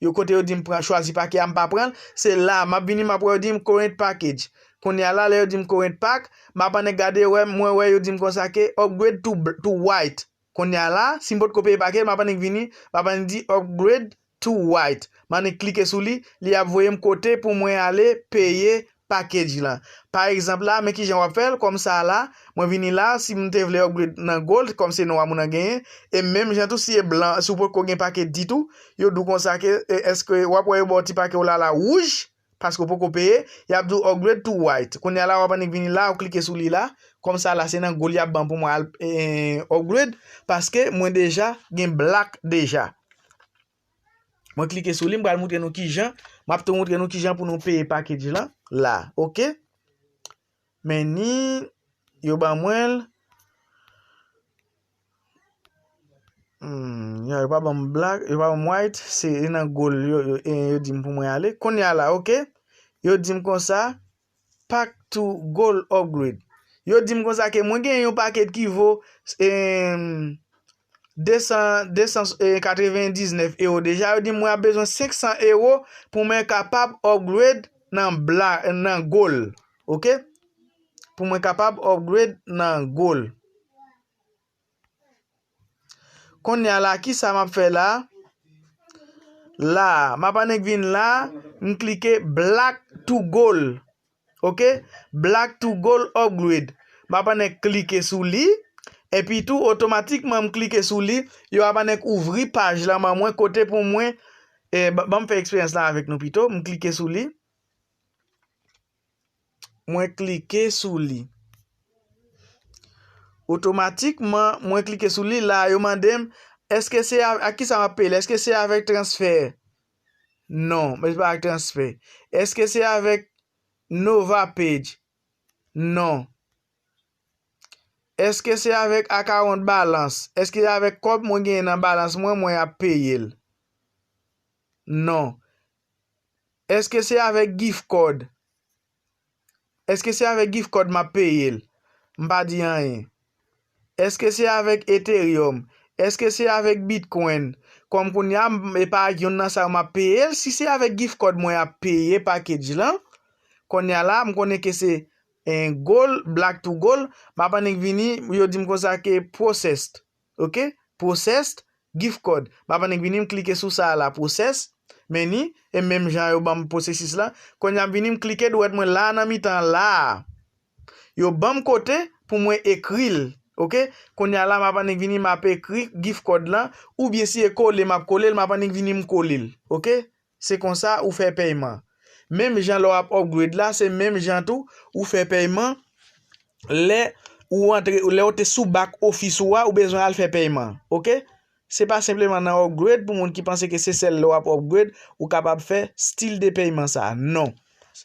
yo kote yo di m pran, chwazi package a, m pa pran l, se la, m ap vini, m ap wè yo di m current package. Kounye a la, lè yo di m current pack, m ap annik gade, wè, mwen wè yo di m konsa ke upgrade to, bl- to white. Kounye a la, si m potko peye package, m ap annik vini, m ap annik di upgrade to white. M annik klike sou li, li ap voye m kote pou mwen ale peye package lan. Pa egzanp la, men kijan w ap fè l, kòm sa la, mwen vini la, si m te vle upgrade nan gold, kòm se nwa moun nan genyen, e menm jan tou si e blan, si w potko gen package ditou, yo di w konsa ke, e, èske w ap wè yo ba w ti package w la, la wouj, paske w poko peye, y ap di w upgrade to white. Kounye a la, w ap annik vini la, w klike sou li la, kòm sa la, se nan gold y ap ban pou mwen al, e, upgrade, paske mwen deja gen black deja. Mwen klike sou li, m pral moutre nou kijan, m ap tou moutre nou kijan pou nou peye package lan, la, oke? Men ni, yo ban mwen l, hmm, ya, yo pa ban m black, yo pa ban m white, se nan gold, yo, yo, e, yo di m pou mwen ale. Kounye a la, oke? Yo di m konsa, pack to gold upgrade. Yo di m konsa ke mwen gen yon package ki vo, em, de san, de san katrevendiznèf ewo deja. Yo di m mwen ap bezwen senk san ewo pou mwen kapab upgrade nan bla, nan gold. Oke? Pou mwen kapab upgrade nan gold. Kounye a la, kisa m ap fè la? La, m ap annik vin la, m klike black to gold. Oke? Black to gold upgrade. M ap annik klike sou li. Epi tou, otomatikman m klike sou li, yo ap annik ouvri paj lan ban mwen kote pou mwen, e, ba- ban m fè eksperyans lan avèk nou pito. M klike sou li. Mwen klike sou li. Otomatikman, mwen klike sou li, la, yo mande m, èske se a- ak kisa m ap peye l? Èske se avèk transfè? Non, men se pa ak transfè. Èske se avèk Nova Page? Non. Èske se avèk account balance? Èske se avèk kòb mwen genyen nan balans mwen, mwen ap peye l? Non. Èske se avèk gift card? Èske se avèk gift card m ap peye l? M pa di anyen. Èske se avèk Ethereum? Èske se avèk Bitcoin? Kòm kounye a, m- e pa ak yonn nan sa yo m ap peye l. Si se avèk gift card mwen ap peye package lan, kounye a la, m konnen ke se en gold, black to gold, m ap annik vini, yo di m konsa ke processed. Oke? Processed, gift card. M ap annik vini, m klike sou sa a la, process. Men ni, e menm jan yo ban m pwosesis la. Kounye a m vini, m klike dwèt mwen la nan mitan la a. Yo ban m kote pou mwen ekri l. Oke? Kounye a la, m ap annik vini, m ap ekri gift card lan. Oubyen si e kole, m ap kole l, m ap annik vini, m kole l. Oke? Se konsa ou fè pèyman. Menm jan lè w ap upgrade la, se menm jan tou ou fè pèyman. Lè ou antre, lè w te sou back office ou a, ou bezwen al fè pèyman. Oke? Se pa senpleman nan upgrade, pou moun ki panse ke se sèl lè w ap upgrade, ou kapab fè stil de pèyman sa a. Non.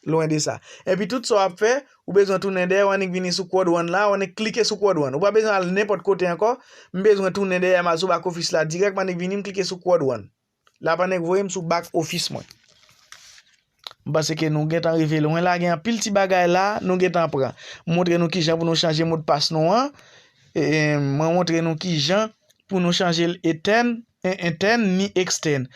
Lwen de sa. Epi tout sa w ap fè, ou bezwen tounen dèyè, w annik vini sou Quad One la, w annik klike sou Quad One. Ou pa bezwen al nenpòt kote ankò. M bezwen tounen dèyè, m al sou back office la dirèk, m annik vini, m klike sou Quad One. L ap annik voye m sou back office mwen. M panse ke nou gentan rive lwen la, gen anpil ti bagay la, nou gentan pran. M montre nou kijan pou nou chanje modpas nou an. E, e, mwen montre nou kijan pou nou chanje l etèn, en- entèn, ni ekstèn.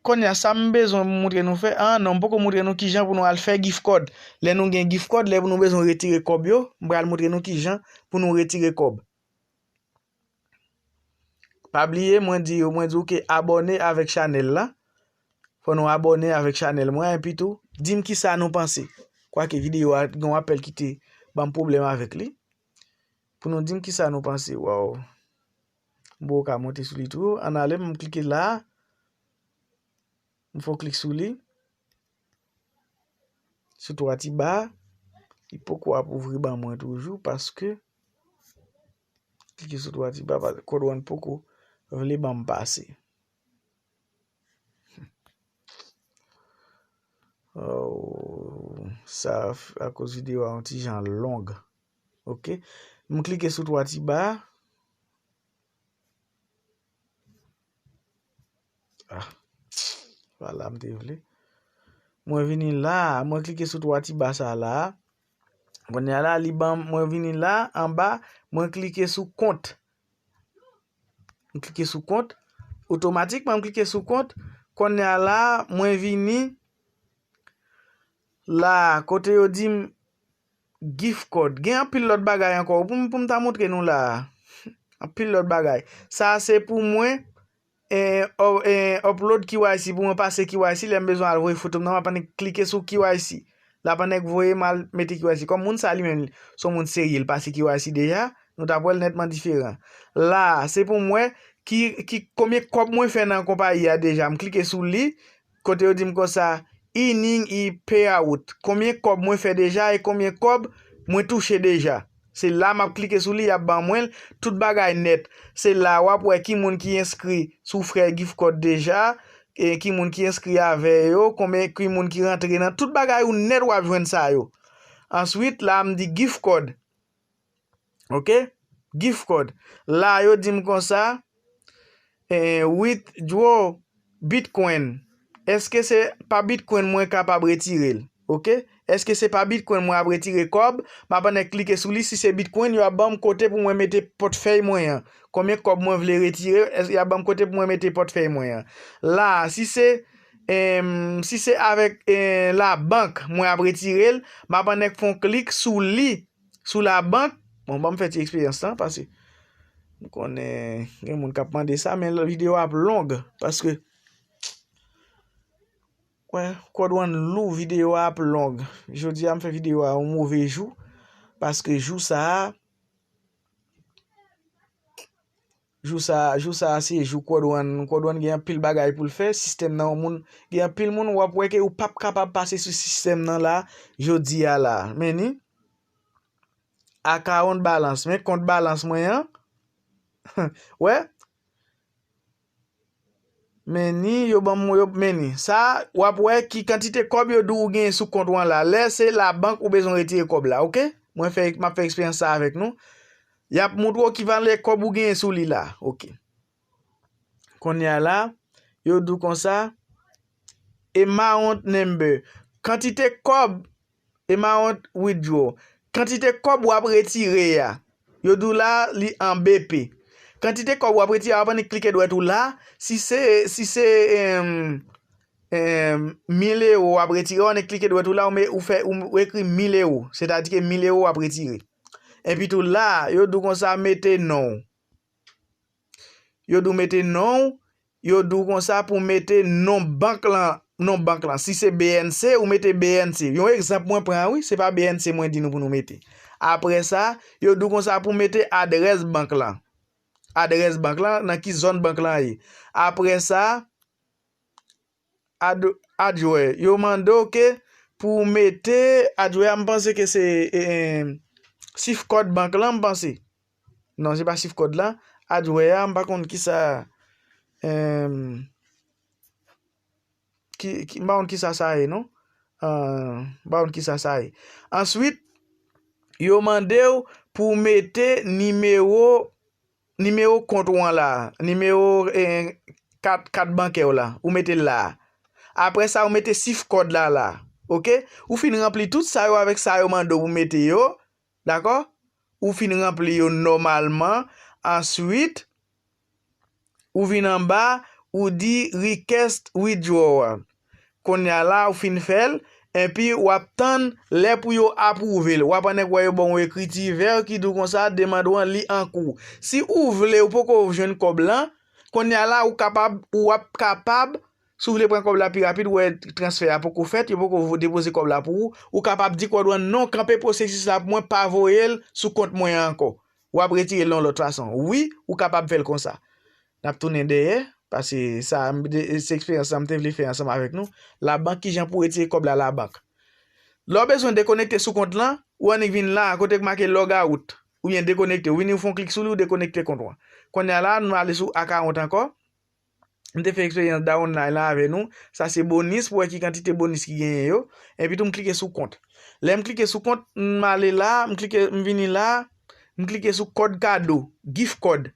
Kounye a, sa m bezwen montre nou fè, ah non, m poko montre nou kijan pou nou al fè gift card. Lè nou gen gift card, lè pou nou bezwen retire kòb yo, m pral montre nou kijan pou nou retire kòb. Pa bliye, mwen di yo, mwen di w ke abòne avèk chanèl la. Fò nou abòne avèk chanèl mwen, epi tou, di m kisa nou panse. Kwake videyo a gen yon apèl ki te ban m pwoblèm avèk li. Pou nou di m kisa nou panse. Waw. M poko ka monte sou li tou. Ann ale, m klike la. M fè yon klik sou li. Sou twa ti ba. Li poko ap ouvri ban mwen toujou paske klike sou twa ti ba, pa- Quad One poko vle ban m pase. Oh, sa f- akoz videyo a yon ti jan long. Oke. M klike sou twa ti ba. Ah, pa la m te vle. Mwen vini la, mwen klike sou twa ti ba sa la. Kounye a la, li ban mwen vini la, anba, mwen klike sou kont. M klike sou kont. Otomatikman, m klike sou kont. Kounye a la, mwen vini la, kote yo di m gift card. Gen anpil lòt bagay ankò pou m, pou m ta montre nou la. Anpil lòt bagay. Sa a se pou mwen, eh, up-, eh, upload K Y C, pou mwen pase K Y C, lè m bezwen al voye foto m nan, m ap annik klike sou K Y C. L ap annik voye m al mete K Y C. Kòm moun sa li menm, se yon moun serye, l pase K Y C deja, nou t ap wè l nètman diferan. La, se pou m wè ki, ki, konbyen kòb mwen fè nan konpayi a deja. M klike sou li, kote yo di m konsa, earning e payout. Konbyen kòb mwen fè deja e konbyen kòb mwen touche deja. Se la m ap klike sou li, y ap ban mwen l, tout bagay nèt. Se la w ap wè ki moun ki enskri sou frè gift card deja, e ki moun ki enskri avè yo, konbyen ki moun ki rantre nan, tout bagay ou nèt w ap jwenn sa yo. Answit, la m di gift card. Ok? Gift card. La yo di m konsa, eh, withdraw Bitcoin. Èske se pa Bitcoin mwen kapab retire l? Ok? Èske se pa Bitcoin mwen ap retire kòb? M ap annik klike sou li. Si se Bitcoin, yo ap ban m kote pou mwen mete pòtfèy mwen an. Konbyen kòb mwen vle retire? Èske y ap ban m kote pou mwen mete pòtfèy mwen an? La, si se, em, si se avèk, eh, labank mwen ap retire l, m ap annik fè yon klik sou li, sou labank. Bon, ban m fè ti eksperyans lan, paske m konnen gen moun k ap mande sa, men videyo a ap long, paske wè, kòd wan lou, videyo a ap long. Jodi a, m fè videyo a yon move jou, paske jou sa a, jou sa, jou sa a se jou kòd wan, kòd wan gen anpil bagay pou l fè, sistèm nan, yon moun, gen anpil moun, w ap wè ke ou p ap kapab pase sou sistèm nan la, jodi a la. Men ni, account balance, men kont balans mwen an, wè, men ni, yo ban m, yo, men ni. Sa, w ap wè ki kantite kòb yo di w ou genyen sou kont wan la. Lè se labank ou bezwen retire kòb la, ok? Mwen fè, m ap fè eksperyans sa avèk nou. Y ap montre w ki valè kòb ou genyen sou li la, ok? Kounye a la, yo di w konsa, amount number, kantite kòb, amount withdraw, kantite kòb w ap retire a. Yo di w la, li an B P. Kantite kòb w ap retire a, w ap annik klike dwèt ou la. Si se, si se, em, em, mil ewo w ap retire, w annik klike dwèt ou la, ou, me, ou, fè, ou, ou ekri mil ewo. Sètadi ke mil ewo w ap retire. Epi tou la, yo di w konsa, mete non w. Yo di w mete non w, yo di w konsa pou w mete non bank lan, non bank lan. Si se B N C, ou mete B N C. Yon egzanp mwen pran wi, se pa B N C mwen di nou pou nou mete. Apre sa, yo di w konsa pou w mete adrès bank lan. Adrès bank lan, nan ki zòn bank lan ye. Apre sa, ad-, adjwè, yo mande w ke pou w mete, adjwè a, m panse ke se, e, e, sif kòd bank lan, m panse. Non, se pa sif kòd la. Adjwè a, m pa konn kisa, em, ki, ki, m pa konn kisa sa ye, non. Ah, m pa konn kisa sa ye. Answit, yo mande w pou w mete nimewo, nimewo kont ou an la, nimewo, eh, kat, kat bankè w la, ou mete l la. Apre sa, ou mete sif kòd la la. Ok? Ou fin ranpli tout sa yo avèk sa yo mande w pou mete yo. Dakò? Ou fin ranpli yo nòmalman. Answit, ou vin anba, ou di request withdrawal. Kounye a la, ou fin fè l, epi w ap tann lè pou yo apwouve l. W ap annik wè yo ba w yon ekriti vè ki di w konsa, demann ou an li an kou. Si ou vle, ou poko jwenn kòb lan, kounye a la, ou kapab, ou ap kapab, si w vle pran kòb la pi rapid, ou wè transfè a poko fèt, yo poko vo-, depoze kòb la pou ou, ou kapab di kòdwàn non, kanpe pwosesis la pou mwen, pa voye l sou kont mwen an ankò. W ap retire l yon lòt fason. Wi, ou kapab fè l konsa. N ap tounen dèyè, paske sa, m de-, se eksperyans sa m te vle fè ansanm avèk nou. Labank, kijan pou w retire kòb la labank. Lè w bezwen dekonekte sou kont lan, ou annik vin la, kote k make log out, oubyen dekonekte. Ou vini, ou fè yon klik sou li, ou dekonekte kont ou an. Kounye a la, nou ale sou account ankò. M te fè eksperyans downline la avè nou. Sa se bonis pou wè ki kantite bonis ki genyen yo. Epi tou m klike sou kont. Lè m klike sou kont, m ale la, m klike, m vini la, m klike sou kòd kado, gift card.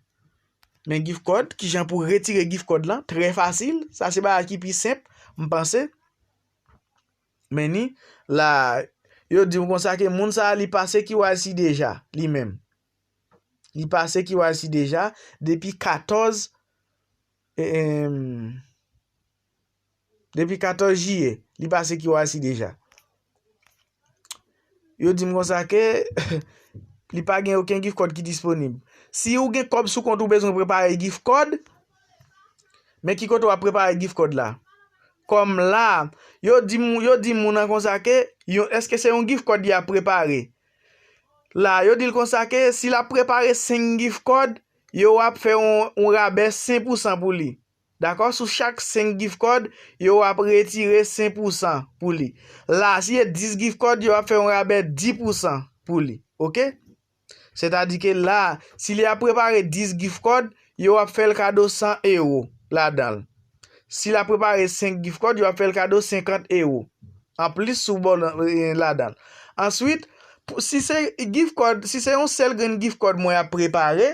Men gift card, kijan pou retire gift card lan, trè fasil. Sa se bagay ki pi senp, m panse. Men ni, la, yo di m konsa ke moun sa a, li pase K Y C deja, li menm. Li pase K Y C deja depi katòz, e, em, depi katòz jiyè, li pase K Y C deja. Yo di m konsa ke li pa gen okenn gift card ki disponib. Si ou gen kòb sou kont ou bezwen prepare gift card, men ki kote w ap prepare gift card la? Kòm la, yo di m, yo di moun nan konsa ke, yo, èske se yon gift card li ap prepare? La, yo di l konsa ke si l ap prepare senk gift card, yo ap fè yon, yon rabè senk pousan pou li. Dakò? Sou chak senk gift card, yo ap retire senk pousan pou li. La, si se dis gift card, yo ap fè yon rabè dis pousan pou li. Oke? Sètadi ke la, si li ap prepare dis gift card, yo ap fè l kado san ewo ladan l. Si l ap prepare senk gift card, yo ap fè l kado senkant ewo. Anplis sou bò ladan l. Answit, pou- si se gift card, si se yon sèl grenn gift card mwen ap prepare,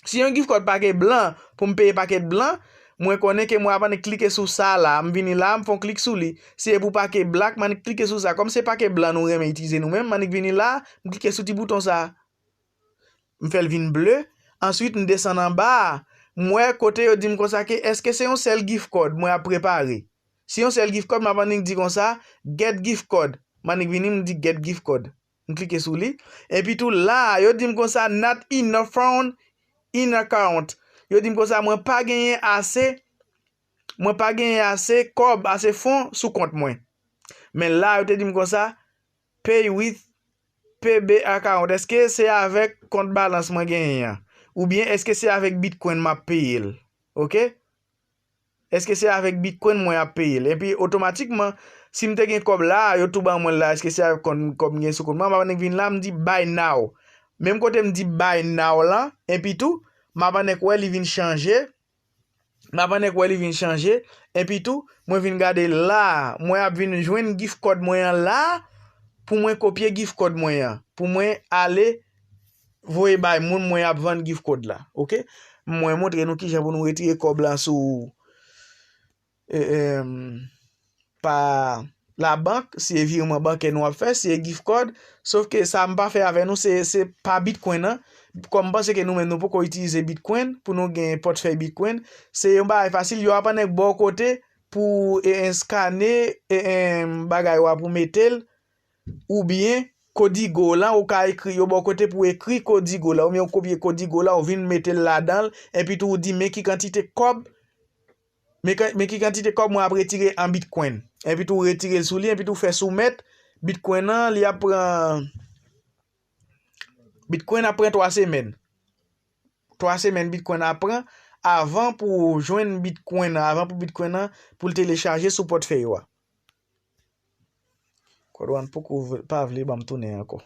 si yon gift card pake blan, pou m peye pakèt blan, mwen konnen ke mwen ap annik klike sou sa la, m vini la, m fè yon klik sou li. Si se pou pake black, m annik klike sou sa. Kòm se pake blan nou renmen itilize nou menm, m annik vini la, m klike sou ti bouton sa. M fè l vin ble. Answit, m desann anba a, m wè kote yo di m konsa ke èske se yon sèl gift card mwen ap prepare. Si yon sèl gift card, m ap annik di konsa, get gift card. M annik vini, m di get gift card. M klike sou li. Epi tou la, yo di m konsa, not enough fund in account. Yo di m konsa, mwen pa genyen ase, mwen pa genyen ase kòb, ase fon sou kont mwen. Men la, yo te di m konsa, pay with P B account. Èske se avèk kont balans mwen genyen an? Oubyen èske se avèk Bitcoin m ap peye l? Oke? Èske se avèk Bitcoin mwen ap peye l? Epi otomatikman, si m te gen kòb la, yo tou ban mwen l la, èske se avèk kont, kòb m gen sou kont mwen? M ap annik vin la, m di buy now. Menm kote m di buy now lan, epi tou, m ap annik wè li vin chanje. M ap annik wè li vin chanje. Epi tou, mwen vin gade la, mwen ap vin jwenn gift card mwen an la, pou mwen kopye gift card mwen an, pou mwen ale voye bay moun mwen ap vann gift card la. Oke? Mwen montre nou kijan pou nou retire kòb la sou, e, em, pa labank, si se virman bankè nou ap fè, si se gift card. Sof ke sa m pa fè avè nou, se, se pa Bitcoin nan. Kòm m panse ke nou menm nou poko itilize Bitcoin pou nou gen pòtfèy Bitcoin, se yon bagay fasil, yo ap annik ba w kote pou, e, e, skane, e, e, bagay ou a pou mete l, oubyen Codigo lan, ou ka ekri, yo ba w kote pou ekri Codigo lan, oubyen ou kopye Codigo lan, ou vin mete l ladan l, epi tou ou di men ki kantite kòb, men, men ki kantite kòb mwen ap retire an Bitcoin. Epi tou ou retire l sou li, epi tou ou fè soumèt, Bitcoin nan, li ap pran, Bitcoin ap pran twa semèn. Twa semèn Bitcoin ap pran avan pou w jwenn Bitcoin nan, avan pou Bitcoin nan, pou l telechaje sou pòtfèy ou a. Kodwan poko vle, pa vle ban m tounen ankò.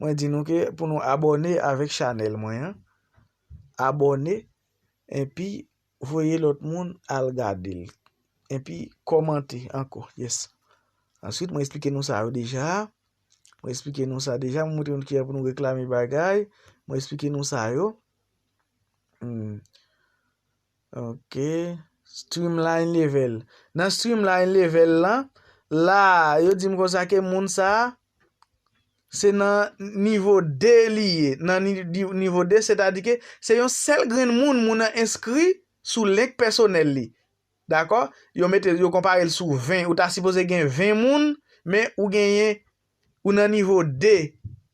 Mwen di nou ke pou nou abòne avèk chanèl mwen an, abòne, epi voye lòt moun al gade l. Epi kòmante ankò, yes. Answit, mwen eksplike nou sa yo deja. Mwen eksplike nou sa deja, mwen montre nou kijan pou nou reklame bagay. Mwen eksplike nou sa yo. Hmm. Ok. Streamline level. Nan streamline level lan, la, yo di m konsa ke moun sa, se nan nivo de li ye. Nan ni-, di-, nivo de, sètadi ke se yon sèl grenn moun, moun nan enskri sou link pèsonèl li. Dakò? Yo mete, yo konpare l sou ven. Ou ta sipoze gen ven moun, men ou genyen, ou nan nivo de.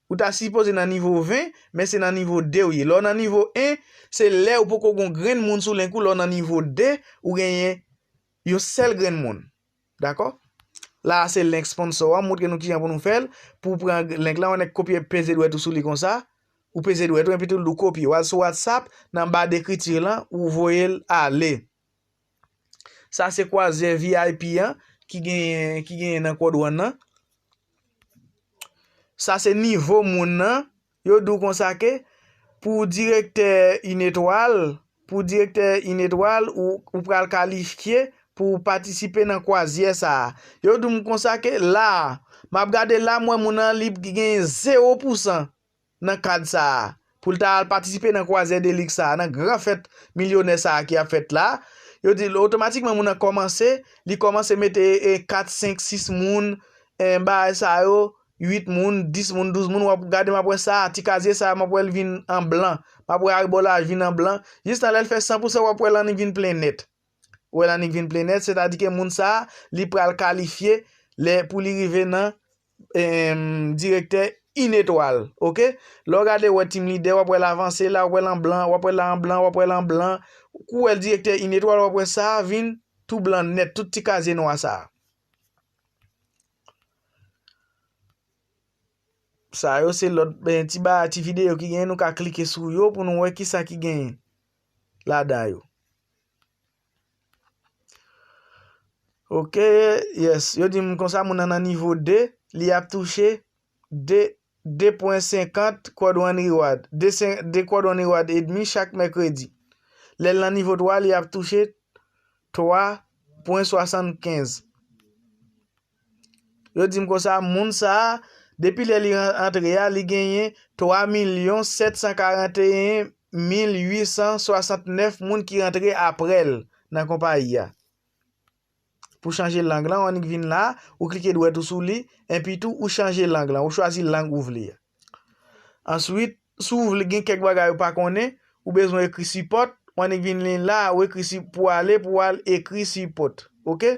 Ou ta sipoze nan nivo ven, men se nan nivo de ou ye. Lè w nan nivo en, se lè ou poko gon grenn moun sou link ou, lè w nan nivo de, ou genyen yon sèl grenn moun. Dakò? La a se link sponsor an, m montre nou kijan pou nou fè l. Pou w pran link la, ou annik kopye, peze dwèt ou sou li konsa. Ou peze dwèt ou, epi tou ou kopye. W al sou WhatsApp, nan ba dekriti lan, ou voye l ale. Sa se kwazyè V I P an ki genyen, ki genyen nan Kodwan nan. Sa se nivo moun nan. Yo di w konsa ke pou direktè inetwal, pou direktè inetwal, ou, ou pral kalifye pou w patisipe nan kwazyè sa a. Yo di m konsa ke la a, m ap gade la, m wè moun nan li genyen zewo pousan nan kad sa a. Pou l ta al patisipe nan kwazyè de lig sa a, nan gran fèt milyonè sa a ki ap fèt la. Yo di l otomatikman moun nan kòmanse, li kòmanse mete, e, kat, senk, sis moun, en, bagay sa yo, uit moun, dis moun, douz moun, w ap gade, m ap wè sa, ti kazye sa, m ap wè l vin an blan. M ap wè arbolaj vin an blan. Jis nan lè l fè san pou san, w ap wè l annik vin plen nèt. Ou wè l annik vin plen nèt, sètadi ke moun sa a, li pral kalifye lè pou li rive nan, em, direktè inetwal, oke? Lè w gade, w wè team leader, w ap wè l avanse la, w ap wè l an blan, w ap wè l an blan, w ap wè l an blan. Kou w wè l direktè inetwal, w ap wè sa a vin tou blan nèt, tout ti kazye nwa sa a. Sa yo se lòt, ben, ti ba, ti videyo ki genyen, nou ka klike sou yo pou nou wè kisa ki genyen ladan yo. Ok, yes. Yo di m konsa, moun nan nan nivo de, li ap touche de, de pwen senkant Quad One Reward. De sen-, de Quad One Reward edmi chak mèkredi. Lè l nan nivo twa, li ap touche twa pwen swasannkenz. Yo di m konsa, moun sa a, depi lè li ran-, antre a, li genyen twa milyon sèt san karanteyen mil uit san swasantnèf moun ki rantre aprè l nan konpayi a. Pou chanje lang lan, w annik vin la, ou klike dwèt ou sou li, enpi tou ou chanje lang lan, ou chwazi lang ou vle a. Answit, si w vle gen kèk bagay ou pa konnen, ou bezwen ekri sipòt, w annik vin li la, ou ekri si-, pou ale, pou al ekri sipòt. Oke?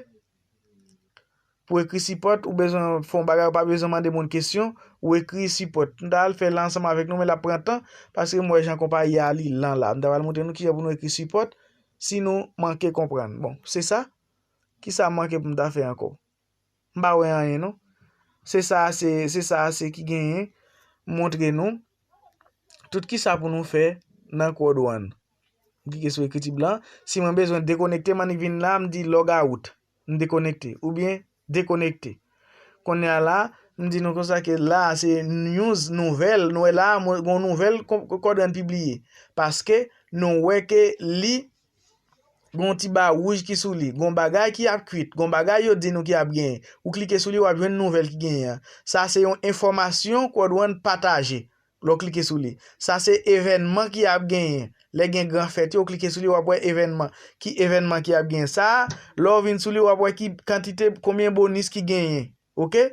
Pou ekri sipòt, ou bezwen fè yon bagay, ou pa bezwen mande moun kesyon, ou ekri sipòt. M ta al fè l ansanm avèk nou, men l ap pran tan, paske m wè jan konpayi a li lan la. M ta pral montre nou kijan pou nou ekri sipòt, si nou manke konprann. Bon, se sa. Kisa m manke pou m ta fè ankò? M pa wè anyen, non. Se sa, se, se sa, se ki genyen. M montre nou tout kisa pou nou fè nan Quad One. M klike sou ekriti blan. Si mwen bezwen dekonekte, m annik vin la, m di log out. M dekonekte. Oubyen dekonekte. Kounye a la, m di nou konsa ke la, se news, nouvèl. Nou wè la, mwen, gon nouvèl Quad One pibliye. Paske nou wè ke li gon ti ba wouj ki sou li, gon bagay ki ap kwit, gon bagay yo di nou ki ap genyen. Ou klike sou li, w ap jwenn nouvèl ki genyen an. Sa se yon enfòmasyon Quad One pataje. Lè w klike sou li. Sa se evènman ki ap genyen. Lè gen gran fèt yo, ou klike sou li, w ap wè evènman. Ki evènman ki ap genyen? Sa a, lè w vin sou li, w ap wè ki kantite, konbyen bonis ki genyen. Oke?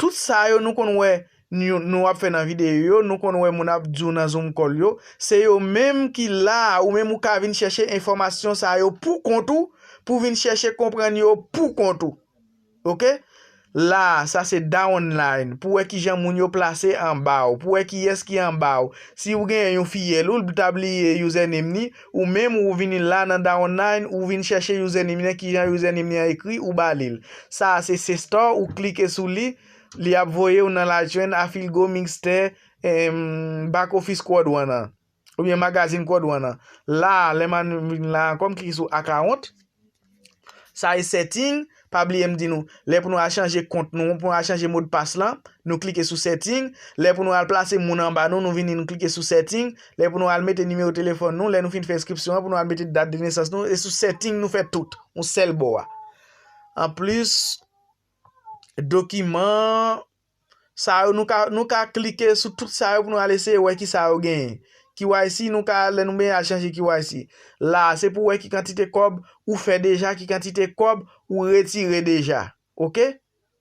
Tout sa yo nou konn wè nou, nou ap fè nan videyo yo, nou konn wè moun ap di w nan Zoom call yo, se yo menm ki la a, ou menm ou ka vin chèche enfòmasyon sa yo pou kont ou, pou vin chèche konprann yo pou kont ou. Oke? La a, sa se downline, pou wè kijan moun yo plase anba w, pou wè kiyès ki anba w. Si w genyen yon fiyèl ou, l ta bliye username ni, ou menm ou vini la nan downline, ou vin chèche username ni, kijan username ni an ekri, ou ba li l. Sa a se, se store, ou klike sou li, li ap voye w nan Lighttrend, Afilgo, Mixter, em, Back Office Quad One an, oubyen Magazine Quad One an. La, lè m vin la ankò, m klike sou account. Sa e setting, pa bliye m di nou, lè pou nou al chanje kont nou, pou nou al chanje modpas lan, nou klike sou setting. Lè pou nou al plase moun anba nou, nou vini, nou klike sou setting. Lè pou nou al mete nimewo telefòn nou, lè nou fin fè enskripsyon an, pou nou al mete dat de nesans nou, e sou setting nou fè tout, yon sèl bò a. Anplis, dokiman, sa yo, nou ka, nou ka klike sou tout sa yo pou nou al eseye wè ki sa yo genyen. K Y C, nou ka, lè nou benyen al chanje K Y C. La, se pou wè ki kantite kòb ou fè deja, ki kantite kòb ou retire deja. Oke?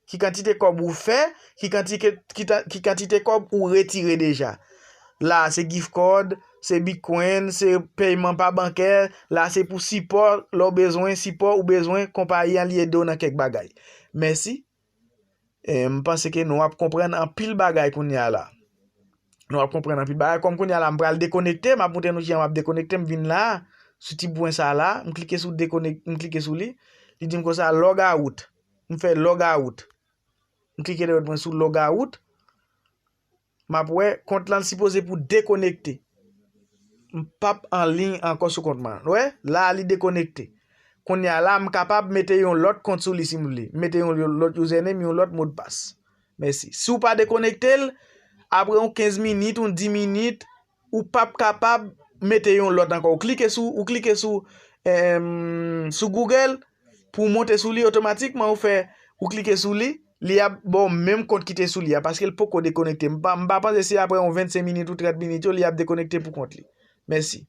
Ki kantite kòb ou fè, ki kantite, ki ta-, ki kantite kòb ou retire deja. La, se gift card, se Bitcoin, se pèyman pa bankè. La, se pou sipò, lè w bezwen sipò, ou bezwen konpayi an li ede w nan kèk bagay. Mèsi. E, m panse ke nou ap konprann anpil bagay kounye a la. Nou ap konprann anpil bagay. Kòm kounye a la, m pral dekonekte, m ap montre nou kijan m ap dekonekte. M vin la, sou ti pwen sa la, m klike sou dekonek-, m klike sou li. Li di m konsa, log out. M fè log out. M klike dwèt mwen sou log out. M ap wè kont lan sipoze pou dekonekte. M p ap an liy ankò sou kont mwen. Wè, la a li dekonekte. Kounye a la, m kapab mete yon lòt kont sou li si m vle. Mete yon lòt username, yon lòt modpas. Mèsi. Si w pa dekonekte l, apre yon kenz minit, yon dis minit, ou p ap kapab mete yon lòt ankò. Ou klike sou, ou klike sou, em, sou Google, pou w monte sou li otomatikman, ou fè, ou klike sou li, li ap ba w menm kont ki te sou li a, paske l poko dekonekte. M pa, m pa panse se apre yon vennsenk minit ou trant minit yo, li ap dekonekte pou kont li. Mèsi.